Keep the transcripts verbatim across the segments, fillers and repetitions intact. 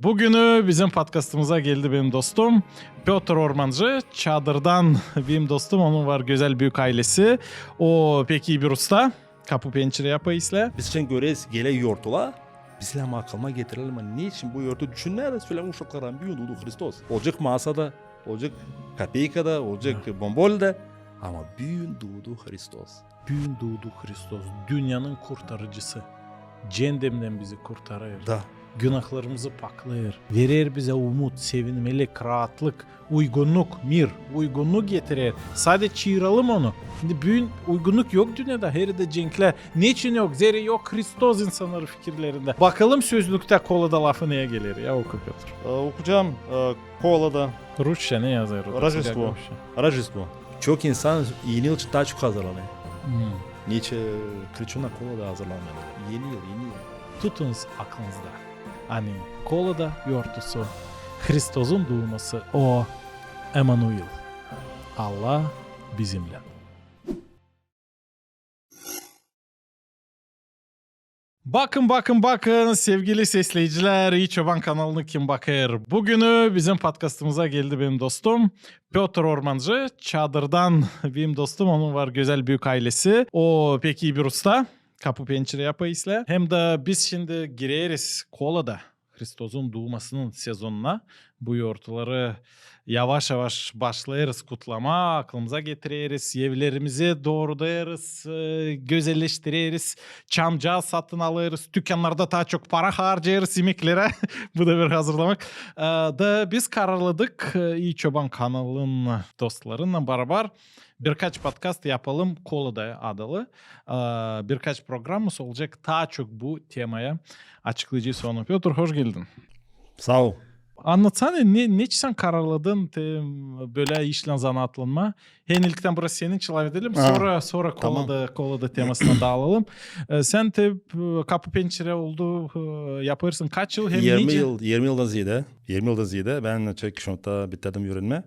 Bu günü bizim podkastımıza geldi benim dostum Pötr Ormancı. Çadırdan benim dostum, onun var gözäl büük aylesi. O pek ii bir usta. Kapu pençere yapêr islää. Biz şindi göreriz, geler yortulaa. Biz lääzım aklına getirelim, ani neçin bu yortu düşünmeeriz, söleyim uşaklara: büün duudu Hristos. Olacek masada, olacek kopeykada, olacek bombolida. Ama büün duudu Hristos. Büün duudu Hristos, dünnenin kurtarıcısı. Ceendemdän bizi kurtarêr. Da. Günahlarımızı paklêêr. Verer bizä umut, sevinmelik, raatlık, uygunnuk, mir, uygunnuk getirer. Sade çaaralım onu. Şindi büün uygunnuk yok dünnedä, hererdä cenklär. Neçin yok? Zerä yok Hristos insannarın fikirlerindä. Bakalım sözlüktä kolada lafı neyä geler, ya oku, Pötr. E, okuyacam, e, kolada. Rusça ne yazêr orada? Рождество. Рождество. Çok insan Eni yıl için taa çok hazırlanêr. Hmm. Neçin Krıçona kolada hazırlanmêêr? Eni yıl, Eni yıl. Tutunuz aklınızda, ani kolada yortusu, Hristozun duuması, o Emanuil. Allah bizimnän. Bakın, bakın, bakın, sevgili sesleyicilär, İi Çoban kanalını kim bakêr. Bu günü bizim podkastımıza geldi benim dostum Pötr Ormancı. Çadırdan benim dostum, onun var gözäl büük aylesi. O pek ii bir usta. Kapu pençere yapêr islää. Hem dä biz şindi gireriz kolada Hristozun duumasının sezonuna. Bu yortuları yavaş-yavaş başlêêrız kutlamaa, aklımıza getireriz, evlerimizi doorudêrız, e, gözelleştireriz, çamcaaz satın alêrız, tükannarda taa çok para harcêêrız imeklerä. Bu da bir hazırlamak. E, da biz kararladık, e, İi Çoban kanalın dostlarınnan barabar birkaç podkast yapalım kolada adalı. E, birkaç programamız olacek taa çok bu temaya açıklayacez onu. Pötr, hoş geldin. Saa ol. Annatsana, ne, neçin sän kararladın te, bölä işlän zanaatlanmaa? Hem ilktän biraz seni için lafedelim, sora, sora kolada, kolada temasına daalalım. E, sän te, e, kapu pençere oldu, e, yapêrsın kaç yıl hem nicä? İrmi yıl, irmi yıldan zeedä. İrmi yıldan zeedä. Bän Kişinövda bitirdim üürenmää.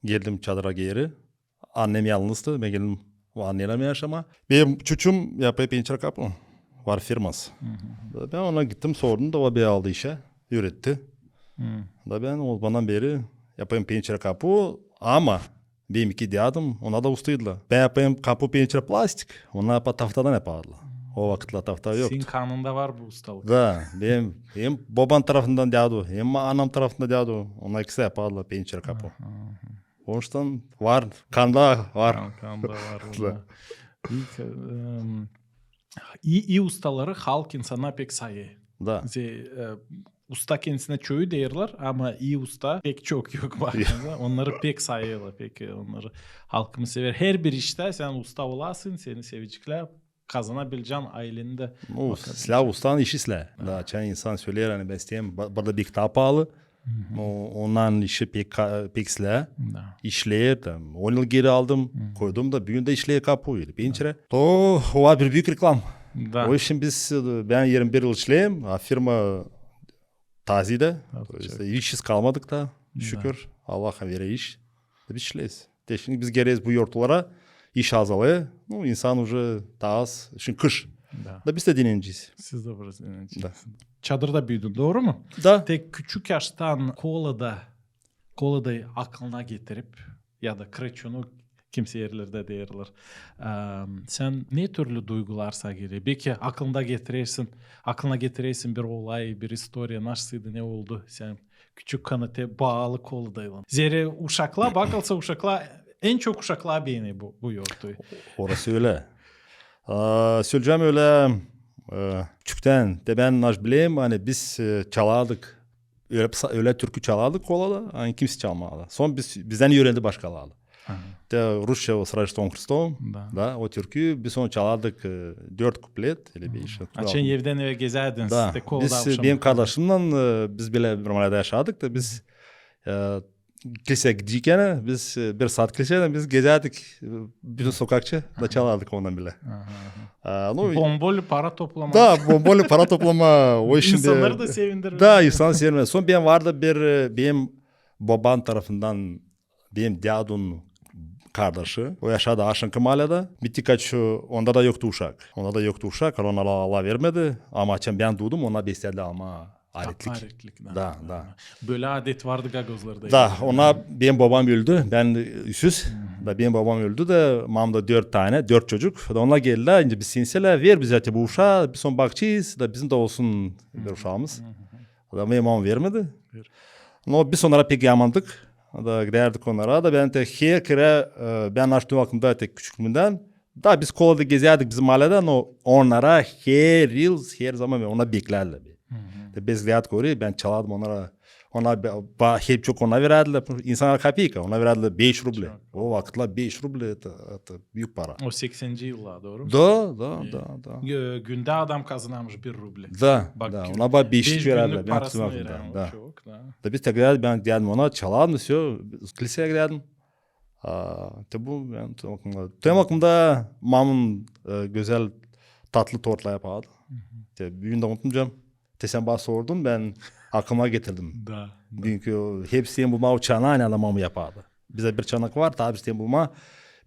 Geldim çadıra geeri. Annem yalnızdı, bän geldim o annemnän yaşamaa. Benim çuçum yapêr pençerä kapu. Var firması. Bän ona gittim, sordum da, o beni aldı işä, üüretti. Da bän o zamandan beeri yapêrım pençerä kapu, ama benim iki dädum, onnar da ustaydılar. Bän yapêrım kapu pençerä plastik, onnar pa taftadan yapardılar. O vakıtlar tafta yoktu. Senin kanında var bu ustalık. Da, benim hem bobam tarafından dädu, hem anam tarafından dädu, onnar ikisi yapardılar pençerä kapu. Onuştan var, kanda var. Kan-, kanda var. İi, e, ii, ii ustaları halk insannar pek sayêr. Da. Ze-, e, usta kendisinä çoyu deerlär, ama ii usta pek çok yok baktığında. Onnarı pek sayêrlar, pek, e, onnarı halkımız sever. Herbir iştä sän usta olasın, seni seveceklär, kazanabilecän ayleni dä. Nu, islää ustanın işi islää. Da, açan insan söleer, ani bän isteerim, ba-, burada bir taa paalı. O, ondan işi pek ka-, pek islää. Da. İşleer dä. On yıl geeri aldım, koydum da, büün dä işleer kapu, pençerä. To, o var bir büük reklam. Da. O işin biz, e, bän irmi bir yıl işleerim, a firma taa zeedä. İşsiz kalmadık da, şükür. Allah verer iş. Biz işleeriz. Te şindi biz geleriz bu yortulara, iş azalêr. Nu, insan uje taa az, şindi kış. Da. Da biz dä dinnenecez. Siz dä biraz dinnenecez. Da. Çadırda büüdün, dooru mu? Da. Te küçük yaştan kolada, kolada aklına getirip, ya da Krıçonu kimsey erlerdä deerlär. Eee, sän ne türlü duygular sana geler? Belki aklına getirersin, aklına getirersin bir olay, bir istoriya, nasıldı, ne oldu? Sän küçük kanı te baalı koladaylan. Zerä uşaklar, bakılsa uşaklar, en çok uşaklar beener bu, bu yortuyu. Orası ölä. Aa, söleyecäm ölä, e, küçüktän dä bän naş bilerim, ani biz, e, çalardık. Ölä psa-, ölä türkü çalardık kolada, ani kimsey çalmêêrdı. Sora biz, bizdän üürendi başkaları. Te rusça o с Рождеством Христовым. Da. Da, o türkü biz onu çalardık, e, dört kuplet, ili beş. Açan evdän evä gezärdiniz. Da. Te kolada biz, e, akşam. Benim kardaşımnan, e, biz bilä bir mahallede yaşardık da biz, e, kilseyä gidecekkän, biz, e, bir saat kilseydän biz gezärdik, e, bütün sokakça da çalardık ondan bilä. Aha, aha. E, nu, bombolü para toplamaa. Da, bombolü para toplamaa. O işin dä insannarı da sevindirmää. Da, insan sevindirmää. Sora benim vardı bir, e, benim bobam tarafından benim dädunun kardaşı. O yaşardı aşankı mahalledä. Bitti kaç, onda da yoktu uşak. Onda da yoktu uşak, ona Allah vermedi. Ama açan bän duudum, onnar beslärdi almaa. Aritlik. Aritlik, da. Da, da. Bölä adet vardı gagauzlarda. Da, ona benim babam öldü. Bän üsüz. Da benim babam öldü da, mamamda dört tanä, dört çocuk. Da ona geldilär, nicä biz sinselär, ver bizä te bu uşaa, biz onu bakacez, da bizim dä olsun bir uşaamız. Da benim mamam vermedi. No biz onnara pek yamandık. Da gidärdik onnara da, bän te her kerä, e, bän açtım aklımda te küçüklüümdän. Da biz Kolada gezärdik bizim mahalledä, no onnara her yıl, her zaman bän ona beklärdim. Da biz gidärdik oraya, bän çalardım onnara. Ona be- ba- hep çok ona verärdilär. İnsannar kapeyka, ona verärdilär beş ruble. O vakıtlar beş ruble, это, это büük para. O seksenci yıllar, dooru mu? Da, da, da, da. Gö- Gündä adam kazanarmış bir ruble. Da, Bak, da. Ona bak beş beş verärdilär. günlük Bän parasını hatırlıyorum, verermiş, da. Çok, da. Da biz tekrar, bän gidärdim ona, çalardım, всё, kliseyä gidärdim. A, te bu, bän te aklımda. Te aklımda mamam, e, gözäl tatlı tortlar yapardı. Te büün dä unutmayacam. Te sän bana sordun, bän aklıma getirdim. Da. Büünkü o, hep isteerim bulmaa o çanaa, ani ana mamam yapardı. Bizdä bir çanak var, taa biz isteerim bulmaa.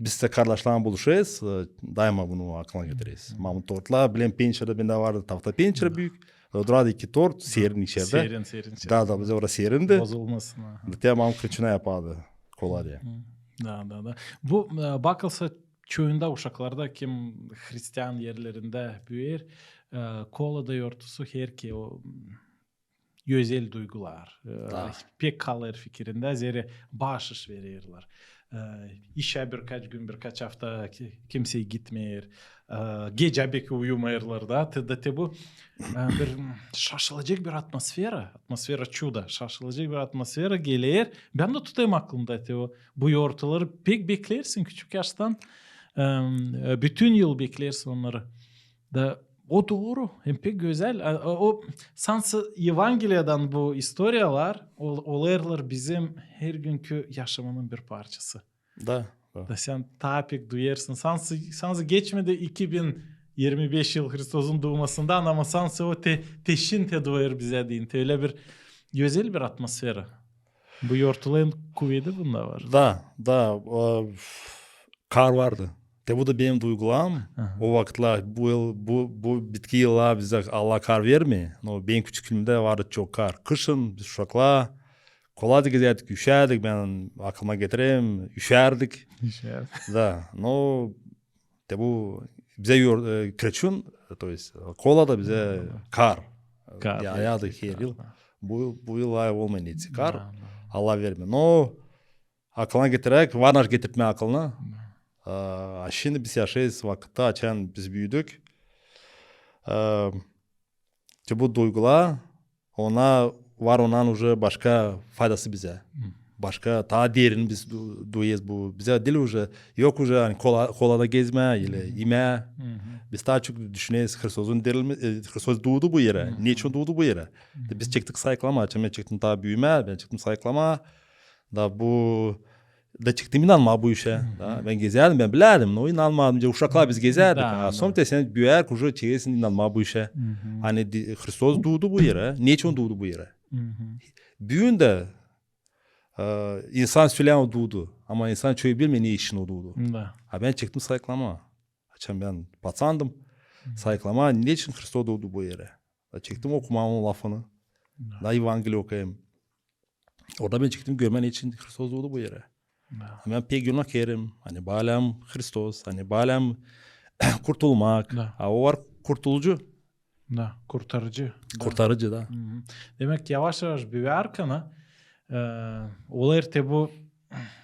Biz dä kardaşlarlan buluşêrız, e, daima bunu aklıma getireriz. Mamamın tortları, bilän pençerä bendä vardı, tafta pençerä büük. Durardı iki tort, serin içerdä. Serin, serin içerdä. Da, da, bizä orada serindi. Bozulmasın. Aha. Da te mamam Krečuna yapardı Kolada. Da, da, da. Bu, e, bakılsa, çoyunda uşaklarda, kim hristian erlerindä büüyer, e, Kolada yortusu herkerä o, m, özel duygular. E, Da. Pek kalêr fikirindä, zerä baaşış vererlär. E, işä birkaç gün, birkaç afta ki- kimsey gitmeer. E, gecä beki uyumayêrlar da. Te, da te bu, e, bir, m, şaşılacek bir atmosfera, atmosfera çuda, şaşılacek bir atmosfera geler. Bän dä tutêrım aklımda te o, bu yortuları pek beklersin küçük yaştan. E, e, bütün yıl beklersin onnarı. Da o dooru, hem pek gözäl. A, a, o, sansın Evangeliyadan bu istoriyalar ol- olêrlar bizim hergünkü yaşamanın bir parçası. Da, da. Da sän taa pek duyêrsın. Sansın, sansın geçmedi iki bin irmi beş yıl Hristosun duumasından, ama sansın o te, te şindi te duyêr bizä deyni. Te ölä bir gözäl bir atmosfera. Bu yortuların kuvedi bunda var. Da, da, e, kar vardı. Te bu da benim duygularım. Aha. O vakıtlar, bu yıl, bu, bu bitki yıllar bizä Allah kar vermeer. No benim küçüklüümdä vardı çok kar. Kışın biz uşaklar Kolada gezärdik, üşärdik, bän aklıma getirerim, üşärdik. İşte. Da, no, te bu bizä yor, e, Krečun, то есть, Kolada bizä kar. Kar, Ya, yaadı kar, her yıl. Da. Bu, bu yıl olmêêr neçin kar. Da, da. Allah vermeer. No, aklına getiräk, var naşey getirtmää aklına. A, a şindi biz yaşêêrız vakıtta, açan biz büüdük. A, te bu duygular, ona var, onnan uje başka faydası bizä. Başka, taa derin biz du- duyêrız bu. Bizä diil uje, yok uje, ani Kola- Kolada gezmää ili imää. Biz taa çok düşüneriz Hristosun dirilme, e, Hristos duudu bu erä. Neçin duudu bu erä? Biz çektik sayıklamaa, açan bän çektim taa büümää, bän çektim sayıklamaa. Da bu da çıktım inanmaa bu işä. Da bän gezärdim, bän bilärdim, no inanmadım. Uşaklar biz gezärdik. Da, a, da. Sora te sän büyärsin, uje çekersin inanmaa bu işä. Ani di- Hristos duudu bu erä. Neçin duudu bu erä? Büün dä, e, insan sölää o duudu. Ama insan çoyu bilmeer, neçin o duudu. Da. A bän çıktım sayıklamaa. Açan bän patsandım. Sayıklamaa, neçin Hristos duudu bu erä. Da çıktım okumaa onun lafını. Da Evangeliya okuyêrım. Orada bän çıktım görmää, neçin Hristos duudu bu erä. Da. Bän pek günah kerim, ani baalän Hristos, ani baalän kurtulmak. Da. A o var kurtulucu. Da, kurtarıcı. Da. Kurtarıcı da. Demäk, yavaş-yavaş büyärkän, e, olêr te bu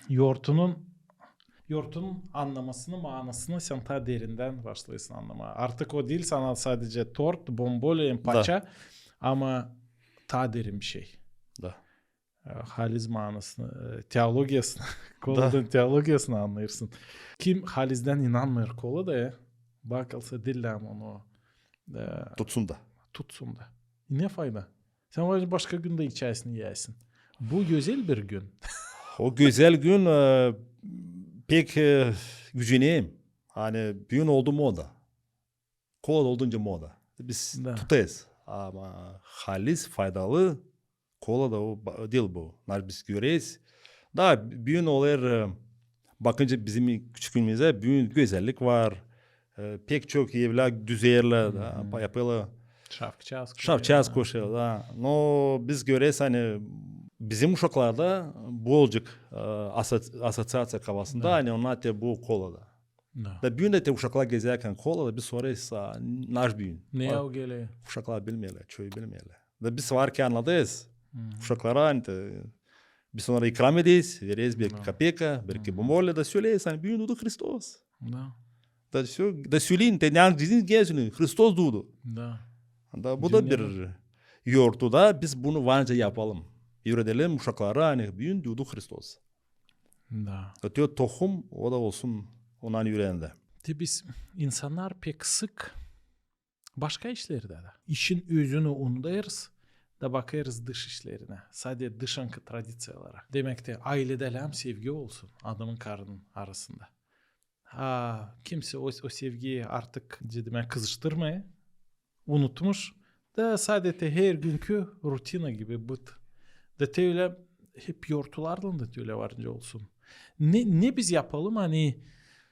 yortunun, yortunun annamasını, maanasını sän taa derindän başlêêrsın annamaa. Artık o diil sana sadecä tort, bombolya hem paça, ama taa derin bir şey. Da. E, haliz maanasını, e, teologiyasını, Koladın teologiyasını annêêrsın. Kim halizdän inanmêêr Koladaya, bakılsa, diil lääzım onu, e, tutsun da. Tutsun da. Ne fayda? Sän var, başka gündä içersin, iyersin. Bu gözäl bir gün. O gözäl gün, e, pek, e, gücenerim. Ani büün oldu moda. Kolada oldunca moda. Biz tutêrız. Ama haliz, faydalı Kolada o ba- diil bu. Naşey biz göreriz. Da büün olêr, e, bakınca bizim küçüklüümüzä, büün gözällik var. E, pek çok evlär düzerlär, da, pa- yapêrlar. Şafçaaz koşêr. Şafçaaz koşêr, da. No biz göreriz, ani bizim uşaklarda bu olacek, e, aso-, asosiaţiya kafasında, da, ani onnar te bu kolada. Da. Da büün dä te uşaklar gezärkän kolada, biz sorêrız, a, naş büün. Ne o geler? Uşaklar bilmeerlär, çoyu bilmeerlär. Da biz varkän annadêrız uşaklara, ani te, biz onnara ikram ederiz, vereriz bir kapeka, bir iki bombolya, da söleriz, ani büün duudu Hristos. Da. Da sö-, da söleyin, te ne dedin, gel söleyin, Hristos duudu. Da. Da bu da bir yortu da, biz bunu var nicä yapalım. Üüredelim uşaklara, ani büün duudu Hristos. Da. Öteki tohum, o da olsun onnan üüredä. Te biz, insannar pek sık başka işlerdä dä işin özünü unudêrız, da bakêrız dış işlerinä, sade dışınkı tradiţiyalara. Demäk, te ayledä lääzım sevgi olsun adamın karının arasında. A kimsey o, o sevgiyi artık, demäk, kızıştırmêêr, unutmuş. Da sade te hergünkü rutina gibi bıt. Da te ölä hep yortulardan da te ölä var nicä olsun. Ne, ne biz yapalım, ani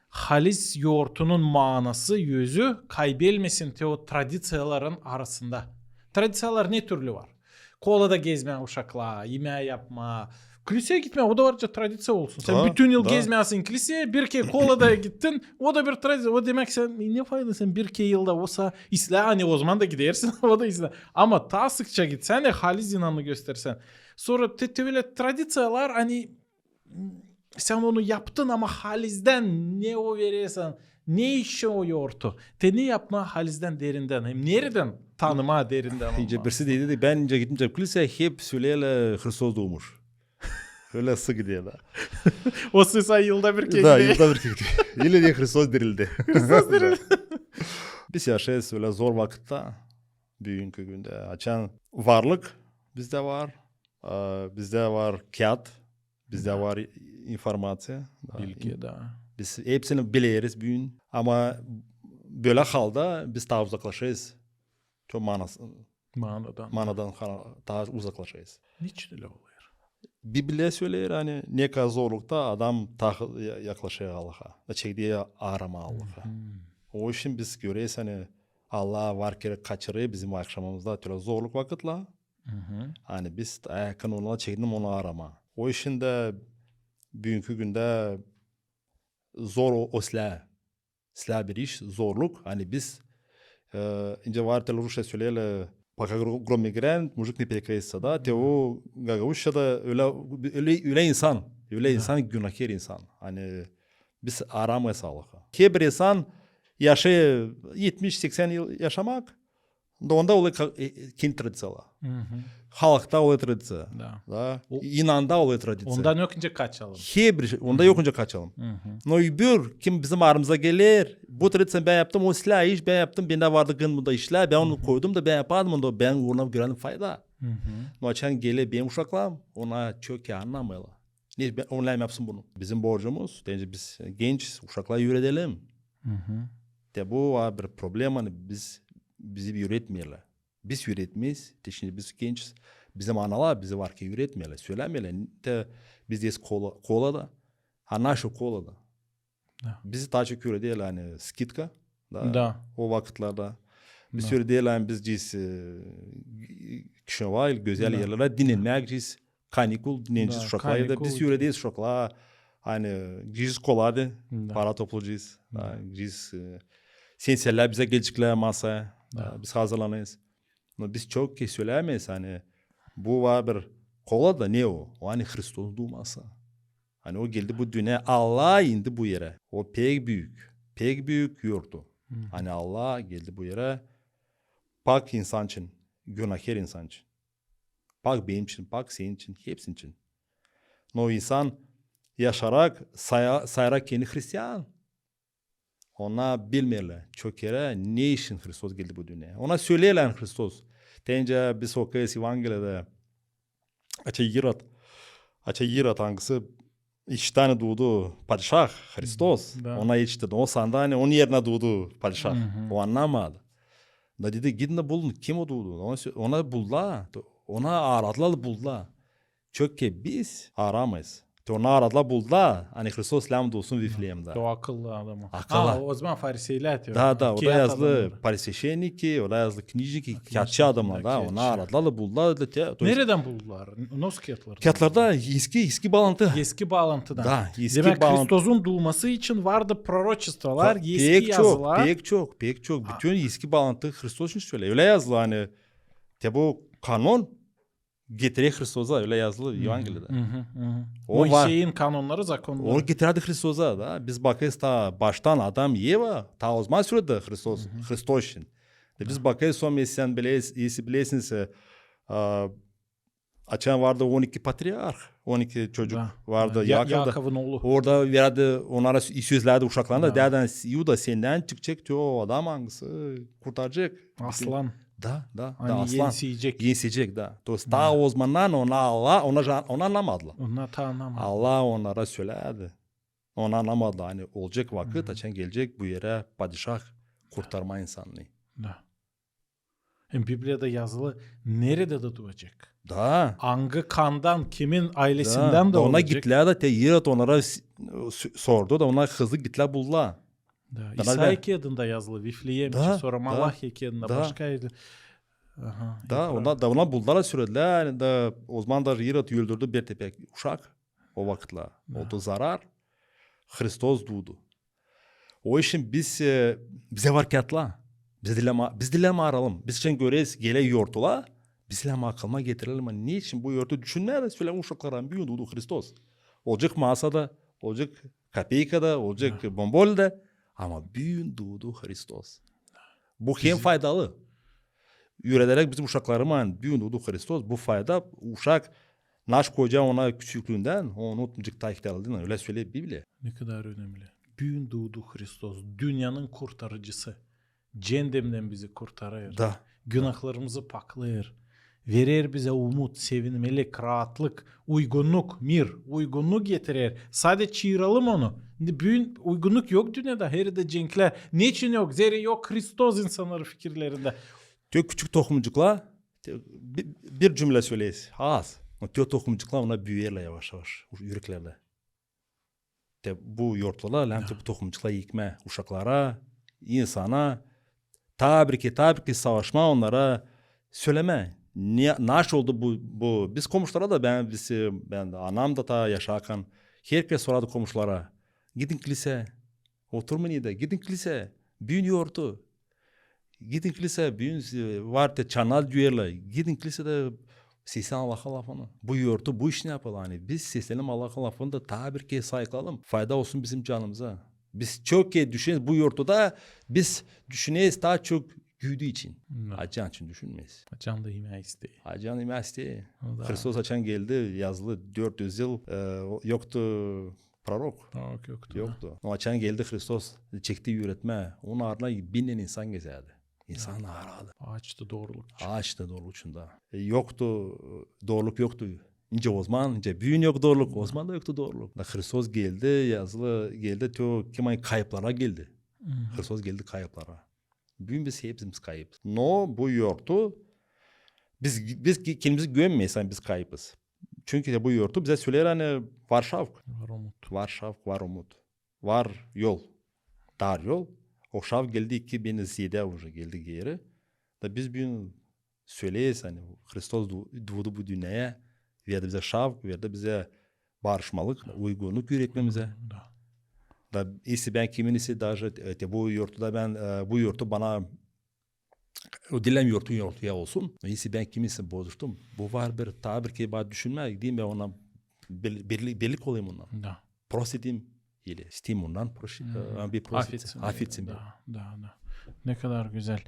haliz yortunun maanası, özü kaybelmesin te o tradiţiyaların arasında. Tradiţiyalar ne türlü var? Kolada gezmää uşaklar, imää yapmaa, kliseyä gitmää, o da var nicä tradiţiya olsun. Sän bütün yıl gezmeersin kliseyä, bir kerä kolada gittin, o da bir tradiţiya. O demäk, sän ne fayda, sän bir kerä yılda olsa islää, ani ozaman da gidersin, o da islää. Ama taa sıkça gitsän, e, haliz inanı göstersän. Sora te, te ölä tradiţiyalar, ani sän onu yaptın, ama halizdän ne o verersän, ne işi o yortu? Te ne yapmaa halizdän derindän, hem neredän tanımaa derindän onu? Nicä birisi dedi, dedi, bän nicä gitmeycäm kliseyä, hep söleerlär Hristos duumuş. Ölä sık gider da. O sözä yılda bir kerä. Da, yılda bir kerä. İle dä Hristos dirildi. Hristos dirildi. Biz yaşêêrız ölä zor vakıtta. Büünkü gündä. Açan varlık bizdä var, e, bizdä var kiyat, bizdä var informaţiya. Da, bilgi, da. Biz hepsini bileriz büün. Ama bölä halda biz taa uzaklaşêrız. Çok manas-, maanadan, maanadan ha-, taa uzaklaşêrız. Neçin ölä olêr? Bibliya söleer, ani ne kadar zorlukta adam taa ya-, yaklaşêr Allaha. Da çekeder aaramaa Allaha. O için biz göreriz, ani Allah var kerä kaçırêr bizim akşamımızda türlü zorluk vakıtlar. Ani biz, e, yakın ona çektim, onu aaramaa. O için dä büünkü gündä zor o, o islää. İslää bir iş, zorluk. Ani biz, e, nicä var te rusça söleerlär, пока гро-, гром не грянет, мужик не перекрестится, da. Te o gagauzçada ölä, ölä, ölä insan, ölä insan, günahkär insan. Ani biz aaramêêrız Allahı. Herbir insan yaşêêr etmiş, seksän yıl yaşamak, da onda olêr ka-, e, e, kendi tradiţiyalar. Halkta olêr tradiţiya. Da. Da. O, inanda olêr tradiţiya. Ondan yok nicä kaçalım. Herbir şey, onda yok nicä kaçalım. No öbür, kim bizim aramıza geler, bu tradiţiyanı bän yaptım, o islää iş bän yaptım, bendä vardı gın bunda işlär, bän onu koydum da bän yapardım, onda bän ona görerim fayda. No açan geler benim uşaklarım, ona çok ii annamêêrlar. Ne, bän, onnar yapsın bunu. Bizim borcumuz, deyni biz genç, uşakları üüredelim. Te bu var bir problema, ani biz, bizi üüretmeerlär. Biz üüretmeeriz, te şindi biz genciz. Bizim analar bizi var ki üüretmeerlär, sölämeerlär. Te biz deeriz kola, kola da. A naşo kola da. Da. Bizi taa çok üürederlär, ani skidka, da, o vakıtlarda. Biz üürederlär, ani biz gidecez, e, Kişinöva, gözäl erlerä, dinnenmää gidecez. Kanikul, dinnenecez uşakları da. Biz üürederiz uşakları, ani gidecez kolada, para toplayacez. Da, gidecez, e, sensellär bizä geleceklär masaya. Da, biz hazırlanêrız. No biz çok kerä sölämeeriz, ani bu var bir kola da, ne o? O ani Hristos duuması. Ani o geldi bu dünneyä, Allah indi bu erä. O pek büük, pek büük yortu. Ani Allah geldi bu erä pak insan için, günahkär insan için. Pak benim için, pak senin için, hepsinin için. No insan yaşarak, saya-, sayarak kendini hristian, onnar bilmeerlär çok kerä, ne için Hristos geldi bu dünneyä. Onnar söleerlär Hristos. Deyni biz okuyêrız Evangeliyada, açan İrod, açan İrod, angısı işittin, ani duudu padişah, Hristos. Da. Ona işitti. O sandı, ani onun erinä duudu padişah. O annamadı. Da dedi, gidin da bulun, kim o duudu. Ona sö-, ona buldular, ona aaradılar da buldular. Çünkü biz aaramêêrız. Te onu aradılar, buldular, ani Hristos lääzım doosun Vifleemdä. O akıllı adamnar. Akıllı. A, o zaman fariseylär diyor. Da, da, orada yazılı, parisvešenniki, orada yazılı knižniki, knižniki, kiyatçı adamnar da. Onu aradılar da buldular. Neredän buldular? Nasıl kiyatlarda? Kiyatlarda eski, eski baalantı. Eski baalantıdan. Da, eski baalantı. Demäk, Hristozun duuması için vardı proroçestvolar, eski yazılar. Pek çok, pek çok. Bütün eski baalantı Hristos için söleyä. Ölä yazılı, ani te bu kanon getirer Hristosa, ölä yazılı Evangeliyada. Moiseyin kanonnarı, zakonnarı. Onu getirärdi Hristosa da. Biz bakêrız, taa baştan Adam, Eva, taa o zaman söledi Hristos, Hristos için. Da biz bakêrız, sora, esi bilersiniz, açan vardı on iki patriarh, on iki çocuk vardı Yakovda. Yakovun oolu. Orada verärdi onnara, sölärdi uşaklarına, deerdi: Yuda, sendän çıkacek te o adam, angısı kurtaracek. Aslan. Da, da, da, aslan. Ensiyecek. Ensiyecek, da. To jest taa o zamandan ona Allah, ona, onu annamadılar. Onu taa annamadılar. Allah onnara sölärdi. Onu annamadılar, ani olacek vakıt, açan gelecek bu erä padişah kurtarmaa insannıı. Da. Hem Bibliyada yazılı, neredä dä duacek. Da. Angı kandan, kimin aylesindän dä olacek. Da ona gittilär da, te İrod onnara sordu da, ona hızlı gittilär, buldular. Da, İsaya kiyadında yazılı Vifleem için, sora Malahiya kiyadında, başka erlerdä. Da, ona, da ona buldular da söledilär, ani da o zaman da İrod öldürdü bir tepä uşak o vakıtlar. Oldu zarar. Hristos duudu. O için biz, e, bizä var kiyatlar. Biz dilemä, biz dilemä arayalım. Biz için göreriz, geler yortular. Biz dilemä akılına getirelim, ani neçin bu yortu düşünmää da söleyä uşaklara: büün duudu Hristos. Olacek masada, olacek kapeykada, olacek bombolda. Ama büün duudu Hristos. Bu hem faydalı. Üüredäräk bizim uşakları, ani büün duudu Hristos, bu fayda, uşak naş koyacaa ona küçüklüündän, o unutmayacek taa ihtärlıından, ölä söleer Bibliya. Ne kadar önemli. Büün duudu Hristos, dünnenin kurtarıcısı. Ceendemdän bizi kurtarêr. Da. Günahlarımızı paklêêr. Verer bizä umut, sevinmelik, raatlık, uygunnuk, mir, uygunnuk getirer. Sade çaaralım onu. Büün uygunnuk yok dünnedä, hererdä cenklär. Neçin yok? Zerä yok Hristos insannarın fikirlerindä. Te küçük tohumcuklar, te bir, bir cümlä söleyäz, az. Ama te tohumcuklar, onnar büüyerlär yavaş-yavaş üreklerdä. Te bu yortular, lääzım te bu tohumcukları ekmää uşaklara, insana, tabii ki, tabii ki savaşmaa onnara, sölemää. Ne, naş oldu bu, bu? Biz komuşlara da, bän, biz, e, bän dä, anam da taa yaşarkan, herkez sorardı komuşlara: gidin kliseyä, oturmayın evdä, gidin kliseyä, büün yortu. Gidin kliseyä, büün, e, var te çanal düüyerlär. Gidin kliseydä seslenin Allahın lafını. Bu yortu bu işini yapêr, ani biz seslenelim Allahın lafını da taa bir kerä sayıklayalım. Fayda olsun bizim canımıza. Biz çok kerä düşüneriz bu yortuda, biz düşüneriz taa çok güüdü için. Açan için düşünmeeriz. Açan da imää isteer. Açan imää isteer. Hristos açan geldi, yazılı dört üz yıl, e, yoktu prorok. Prorok yoktu. Yoktu. O açan geldi Hristos, çekti üüretmää, onun ardına binnän insan gezärdi. İnsan aarardı. Aaçtı dooruluk için. Aaçtı dooruluk için da. E, yoktu, e, dooruluk yoktu. Nicä o zaman, nicä büün yok dooruluk, o zaman da yoktu dooruluk. Da Hristos geldi, yazılı geldi, te o kim, ani kayıplara geldi. Hristos geldi kayıplara. Büün biz hepsimiz kayıpız. No bu yortu, biz, biz ki-, kendimizi görmeeriz, ani biz kayıpız. Çünkü dä bu yortu bizä söleer, ani var şavk. Var umut. Var şavk, var umut. Var yol. Dar yol. O şavk geldi iki bin yedidä, уже geldi geeri. Da biz büün söleeriz, ani Hristos du-, duudu bu dünneyä, verdi bizä şavk, verdi bizä barışmalık, uygunnuk üretmemizi. Da. Da esi bän kimin ise, даже, e, te bu yortuda bän, e, bu yortu bana, o dilerim yortu yortuya olsun. Esi bän kimin ise bozuştum. Bu var bir, taa bir kerä bana düşünmää, gideyim bän ona bel-, belli, belli olayım ondan. Da. Prost edeyim, ili isteyim ondan proş-, e, bir prost etsin. Afetsin beni. Da, da, da. Ne kadar güzel.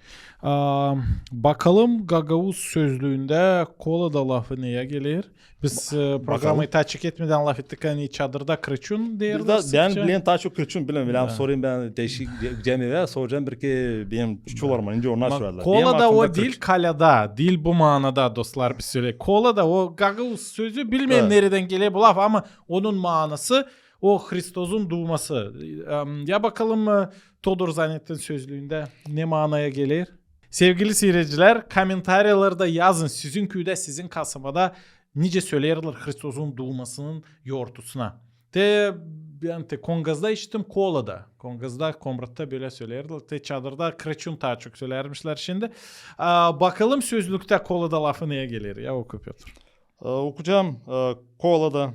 Aa, bakalım, gagauz sözlüündä kola da lafı neyä geler? Biz, e, programayı taa çeketmedän lafettik, ani çadırda Krıçun deerlär sırtça. Bän bilerim taa çok Krıçun, bilerim, bilerim, sorayım bän deeşik cemevä, soracam, bir kerä benim çuçularım var, nicä onnar söleerlär. Kola da o diil, kolâda diil bu maanada, dostlar, biz söleyäk. Kola da o gagauz sözü, bilmeerim neredän geler bu laf, ama onun maanası o Hristosun duuması. Em, ya bakalım, e, Todor Zanetin sözlüündä ne maanaya geler? Sevgili siiredicilär, kommentariyalarda yazın, sizin küüdä, sizin kasabada nicä söleerlär Hristosun duumasının yortusuna. Te bän te Kongazda işittim, Kolada. Kongazda, Komratta bölä söleerlär. Te Çadırda Kraçun taa çok sölärmişlär şindi. A, bakalım sözlüktä Kolada lafı neyä geler. Ya oku, Pötr. E, okuyacam, e, Kolada.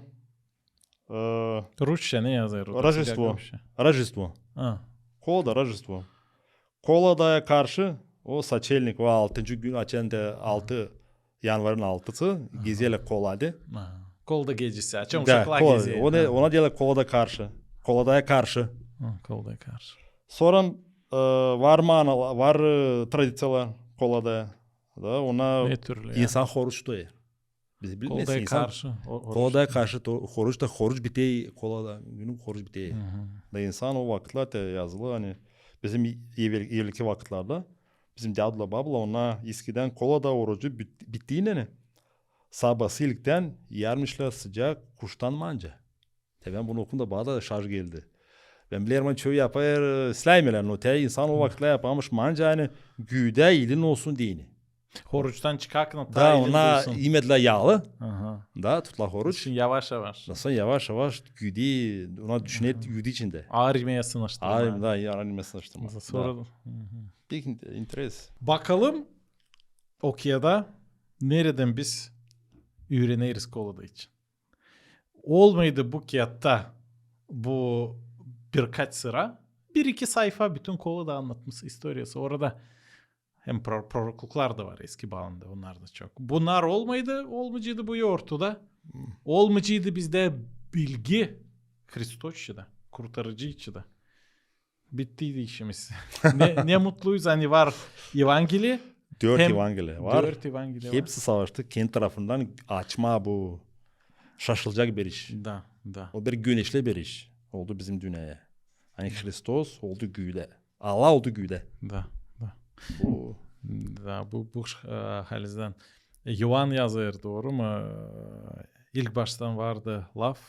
E, Rusça ne yazêr? Рождество. Rusça. Рождество. Ha. Kolada Рождество. Koladaya karşı, o soçelnik, o altıncı gün, açan da altı, yanvarın altısı, gezelär Kolada. Ha. Kolada gecesi, açan uşaklar gezer. O ne, ona deerlär Kolada karşı. Koladaya karşı. Ha, Koladaya karşı. Sora, e, var mana, var, e, tradiţiyalar Kolada. Da ona insan horuç tutar. Biz bilmeeriz, insan karşı, o, horuç. Koladaya karşı to-, horuç da, horuç biter Kolada, günün horuç biter. Da insan o vakıtlar te yazılı, ani bizim evel-, evelki vakıtlarda bizim dädular, babular, onnar eskidän Kolada orucu bit-, bittiynän sabası ilktän ermişlär sıcak kuştan manca. Te bän bunu okudum da bana da şaş geldi. Bän bilerim, ani çoyu yapêr, e, isleymelär, no te insan o vakıtlar yaparmış manca, ani güüdä ilin olsun deyni. Horuçtan çıkarkana taa ilin olsun. Da ona imedilär yaalı. Aha. Da tutulêr horuç. Düşün, yavaş-yavaş. Nasıl yavaş-yavaş güüdä, ona düşüner güüdä içindä. Aarımaya sınaştırma. Aarım-, da, aarımaya sınaştırma. Sora da. Pek in-, interes. Bakalım, okuyada neredän biz üüreneriz Kolada için. Olmaydı bu kiyatta bu birkaç sıra, bir-iki sayfa bütün Kolada annatması, istoriyası. Orada hem pro-, prorokluklar da var eski baanda, onnar da çok. Bunnar olmaydı, olmaycıydı bu yortu da. Olmaycıydı bizdä bilgi Hristosça da, Kurtarıcı için da. Bittiydi işimiz. Ne, ne mutluyuz, ani var Evangeliya. Dört Evangeliya var. Dört Evangeliya var. Hepsi savaştı kendi tarafından açmaa bu şaşılacak bir iş. Da, da. O bir güneşli bir iş oldu bizim dünneyä. Ani Hristos oldu güüdä. Allah oldu güüdä. Da, da. Bu. Da, bu, bu, e, halizdän. E, İoan yazêr, dooru mu? E, ilk baştan vardı Laf.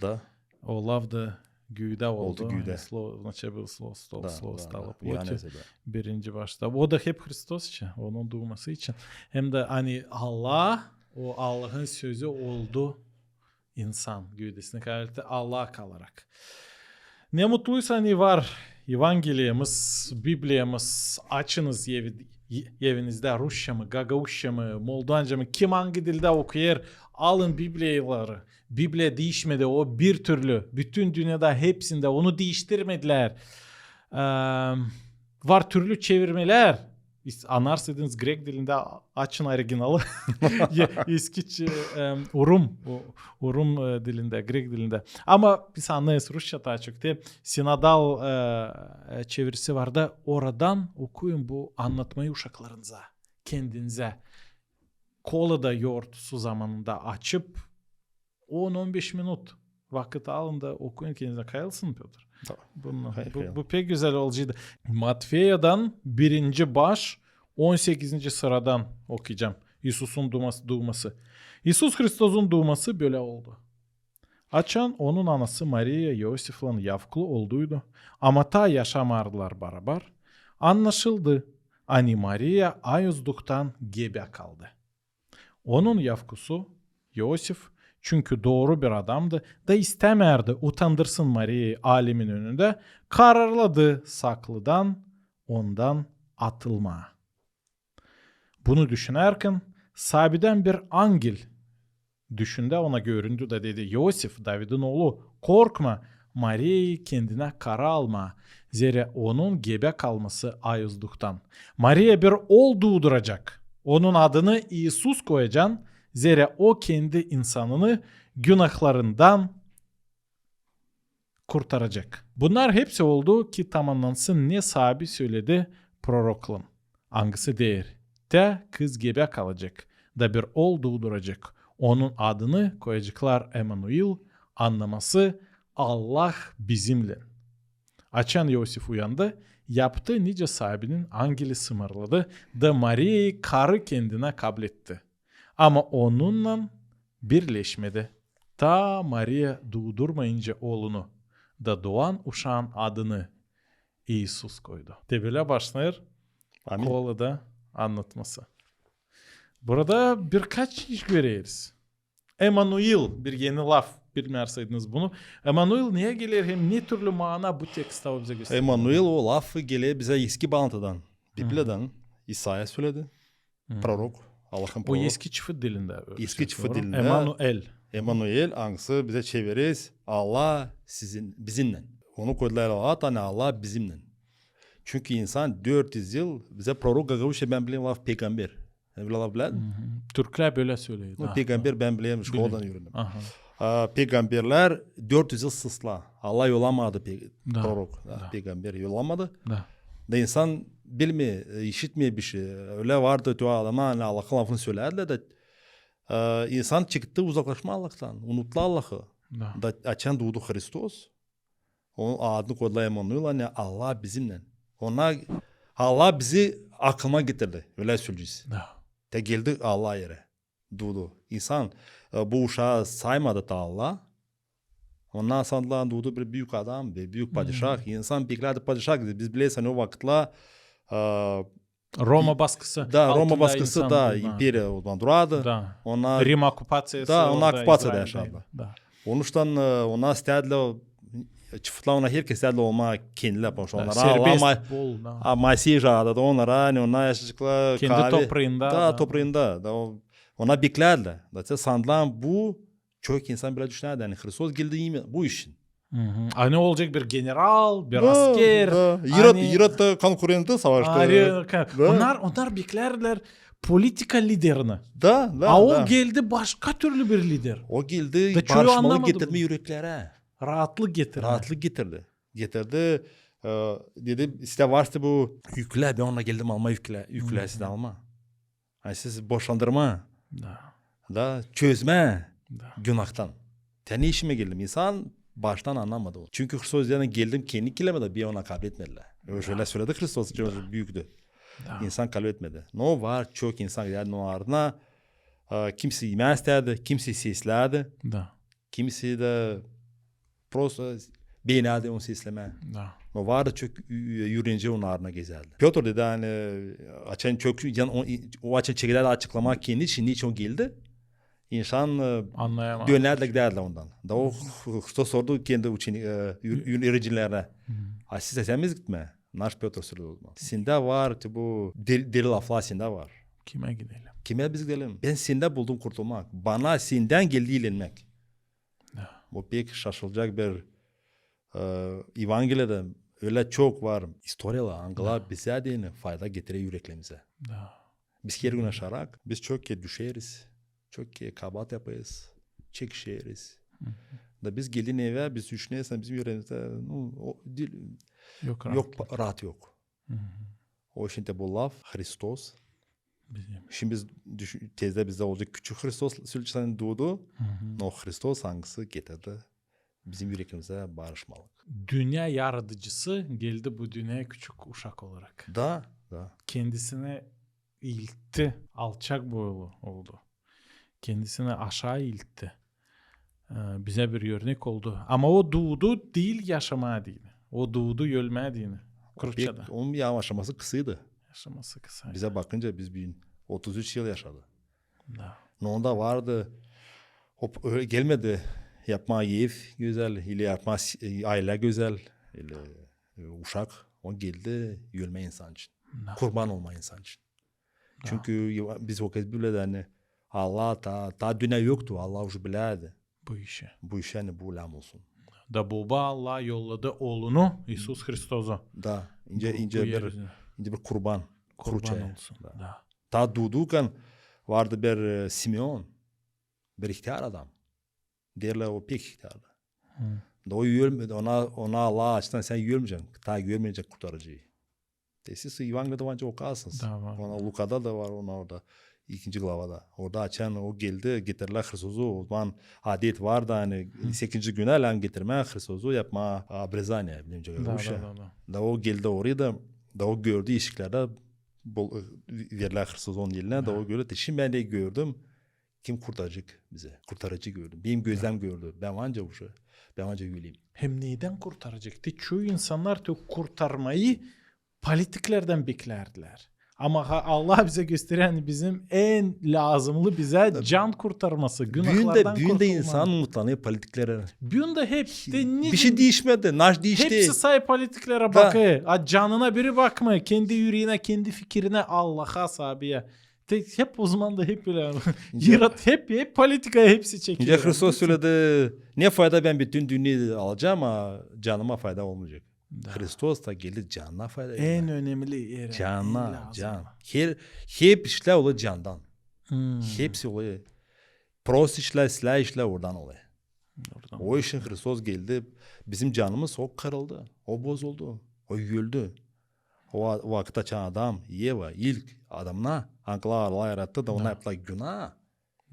Da. O Laf da güüdä oldu. Oldu güüdä. Ani slo-, značenije, slo-, slo-, da, slovo da, stalo da. Плотью. Birinci başta. O da hep Hristos için, onun duuması için. Hem dä ani Allah, o Allahın sözü oldu insan, güüdesini kabletti, Allah kalarak. Ne mutluyuz, ani var Evangeliyamız, Bibliyamız, açınız evi-, evinizdä, rusça mı, gagauzça mı, moldovanca mı, kim angı dildä okuyêr, alın Bibliyaları. Bibliya diişmedi, o bir türlü. Bütün dünnedä hepsindä onu diiştirmedilär. Eee, var türlü çevirmelär. İs-, anarsaydınız grek dilindä, a-, açın originalı. Ye-, eskiçä, eee, Urum, o, Urum, eee, dilindä, grek dilindä. Ama biz annêêrız rusça taa çok. Te sinodal, eee, eee, çevirisi var da, oradan okuyun bu annatmayı uşaklarınıza, kendinizä. Kolada yortusu zamanında açıp, on, on beş minut vakıt alın da okuyun kendinizä. Kayılsın, Pötr? Tamam. Bundan. Kay-, bu, kayıl. Bu pek gözäl olaceydı. Matfeyadan birinci baş, on sekizinci sıradan okuyacam. İisusun duuması, duuması. İisus Hristosun duuması bölä oldu. Açan onun anası Mariya İosiflän yavklu olduydu, ama taa yaşamardılar barabar, annaşıldı, ani Mariya ayuzduktan gebä kaldı. Onun yavkusu İosif, çünkü dooru bir adamdı da istämärdi utandırsın Mariyayı alemin önündä, kararladı saklıdan ondan atılmaa. Bunu düşünärkän, Saabidän bir angel Düşündä ona göründü da dedi: İosif, Davidin oolu, korkma Mariyayı kendinä kara almaa, zerä onun gebä kalması ayuzduktan. Mariya bir ool duuduracek. Onun adını İisus koyacan, zerä o kendi insanını günahlarından kurtaracek. Bunnar hepsi oldu, ki tamannansın, ne Saabi söledi proroklun, angısı deer: Tä kız gebä kalacek da bir ool duuduracek. Onun adını koyaceklar Emanuil, annaması Allah bizimnän. Açan İosif uyandı, yaptı, nicä Saabinin angeli sımarladı, da Mariyayı karı kendinä kabletti. Ama onunnan birleşmedi, taa Mariya duudurmayınca oolunu, da duan uşaan adını İisus koydu. Te bölä başlêêr Kolada annatması. Burada birkaç iş göreriz. Emanuil, bir eni laf, bilmeerseydiniz bunu. Emanuil neyä geler hem ne türlü maana bu tekst o bizä gösterer? Emanuil, o laf geler bizä Eski Baalantıdan, Bibliyadan. İsaya söledi. Prorok, Allahın proroku. O eski çifit dilindä. Eski çifit dilindä. Emanuel. Emanuel, angısı bizä çevireriz, Allah sizin, bizimnän. Onu koydular ad, ani Allah bizimnän. Çünkü insan dört üz yıl, bizä prorok gagauzça, bän bilerim, laf peygamber. Sen bilä laf bilä? Türklär bölä söleer. Peygamber, bän bilerim, şkoladan üürendim. Peygamberlär dört üz yıl sıstı. Allah yollamadı prorok, peygamber yollamadı. Da insan bilmeer, işitmeer bişey. Ölä vardı te adamnar, ani Allahın lafını sölärdilär da, insan çıktı uzaklaşmaa Allahtan, unuttu Allahı. Da açan duudu Hristos, onun adını koydular Emanuil, ani Allah bizimnän. Ona Allah bizi aklıma getirdi, ölä söleyecez. Da geldi Allah erä. Duudu. İnsan bu uşaa saymadı taa Allah. Ondan sandılar, duudu bir büük adam, bir büük padişah. İnsan beklärdi padişah, biz bilersän o vakıtlar Roma baskısı. Da, Roma baskısı da, imperiya o zaman durardı. Rim okupaţiyası. Da, ona okupaţiyada yaşardı. Onuştan ona istärdilär, çifitlar, ona herkez istärdilär olmaa kendilär, потому что onnar serbest, bol, da. Moisey jaradı da onnara, ani onnar yaşayaceklar kendi topraanda. Da, topraanda. Da ona beklärdilär. Da sandılar, bu çok insan bölä düşünärdi, ani Hristos geldi bu için. Ani olacek bir general, bir asker. Yarattı konkurenti savaşta. Onnar, onnar beklärdilär politika liderini. Da, da. A o geldi başka türlü bir lider. O geldi barışmalık getirmää üreklerä. Raatlık getirdi. Raatlık getirdi. Getirdi. Dedi, sizdä var bu yüklär, bän onnar geldim almaa yüklär, yüklär sizdä almaa. Ani siz boşandırmaa. Da çözmää günahtan. Te ne işimä geldim? İnsan baştan annamadı onu. Çünkü Hristos dedi, geldim kendi kilerimä, da beni ona kabletmedilär. Ölä söledi Hristos, çok büüktü. İnsan kabletmedi. No var çok insan geldi onun ardına, kimisi imää istärdi, kimisi seslärdi. Kimisi dä prosto beenärdi onu seslemää. No vardı çok üürenci onun ardına gezärdi. Pötr dedi, ani açan çok, o açan çekedärdi açıklamaa kendi için, neçin o geldi. İnsan dönärdilär, gidärdilär ondan. Da o Hristos sordu kendi üürencilerinä: a siz istämez gitmää? Naş Pötr söledi o zaman: sendä var te bu deli laflar, sendä var. Kimä gidelim? Kimä biz gidelim? Bän sendä buldum kurtulmak. Bana sendän geldi ilenmäk. Bu pek şaşılacek bir Evangeliyada ölä çok var istoriyalar, angılar bizä deyni fayda getirer üreklerimizä. Biz hergün yaşarak, biz çok kerä düşeriz, çok kerä kabaat yapêrız, çekişeriz. Da biz gelin evä, biz düşüneriz, ani bizim üreemizdä, nu, o, diil, yok, raat yok. O için te bu laf Hristos. Şindi biz tezdä bizdä olacek küçük Hristos, söleyecez, ani duudu. O Hristos, angısı getirdi bizim üreklerimizä barışmalık. Dünnä yaradıcısı geldi bu dünneyä küçük uşak olarak. Da, da. Kendisinä iiltti, alçak boylu oldu. Kendisinä aşaa iiltti. Bizä bir örnek oldu. Ama o duudu diil yaşamaa deyni. O duudu ölmää deyni. Kruçada. Onun yaşaması kısaydı. Yaşaması kısaydı. Bizä bakınca biz büün otuz üç yıl yaşadı. Da. No onda vardı. Hop, ölä gelmedi yapmaa ev gözäl, ili yapmaa aylä gözäl, ili uşak. O geldi ölmää insan için. Kurban olmaa insan için. Çünkü biz okuduk Bibliyada, ani Allah taa, taa dünnä yoktu, Allah uşu bilärdi bu işi. Bu işi, ani bu lääzım olsun. Da Boba Allah yolladı Oolunu, İisus Hristozu. Da, nicä, nicä bir, nicä bir kurban. Kurban olsun. Da. Taa duudukan vardı bir Simeon, bir ihtär adam. Deerlär, o pek ihtärdi. Da o ölmedi, ona, ona Allah açan: sän ölmeyecän, taa görmeyecän kurtarıcıyı. Te siz Evangeliyada var, okuyarsınız. Ona Lukada da var, ona orada, ikinci glavada. Orada açan o geldi, getirdilär Hristozu, o zaman adet vardı, ani sekizinci günä lääzım getirmää Hristozu, yapmaa obrezaniya, bilince. Da o geldi oraya da, da o gördü eşiklerdä verdilär Hristozu onun elinä, da o gördü, te şindi bän dä gördüm. Kim kurtaracek bizi? Kurtarıcı gördüm. Benim gözlerim gördü. Bän varınca bu şey, bän varınca öleyim. Hem neydan kurtaracek? Te çoyu insannar te kurtarmayı politiklerdän beklärdilär. Ama ha, Allah bizä gösterer, ani bizim en lääzımlı bizä can kurtarması, günahlardan kurtulma. Büün dä insan umutlanêr politiklere. Büün dä hep de ne... Bir şey diişmedi, naş diişti. Hepsi say politiklerä bakêr. A, canına biri bakmêêr, kendi üreenä, kendi fikirinä, Allaha, saabiyä. Te, hep o zaman da hep ölä. Yarat, hep, hep politikaya hepsi çeker. İncä Hristos söledi, ne fayda bän bütün dünneyä alacam, a canıma fayda olmayacek. Da. Hristos da geldi canına fayda vermää. En önemli erä, en lääzımı. Can. Her, hep işlär olêr candan. Hepsi olêr. Prost işlär, islää işlär oradan olêr. Oradan. O işin Hristos geldi. Bizim canımız o kırıldı. O bozuldu. O öldü. O va-, vakıt açan Adam, Eva, ilk adamnar, angıları Allah yarattı da onnar yaptılar günah.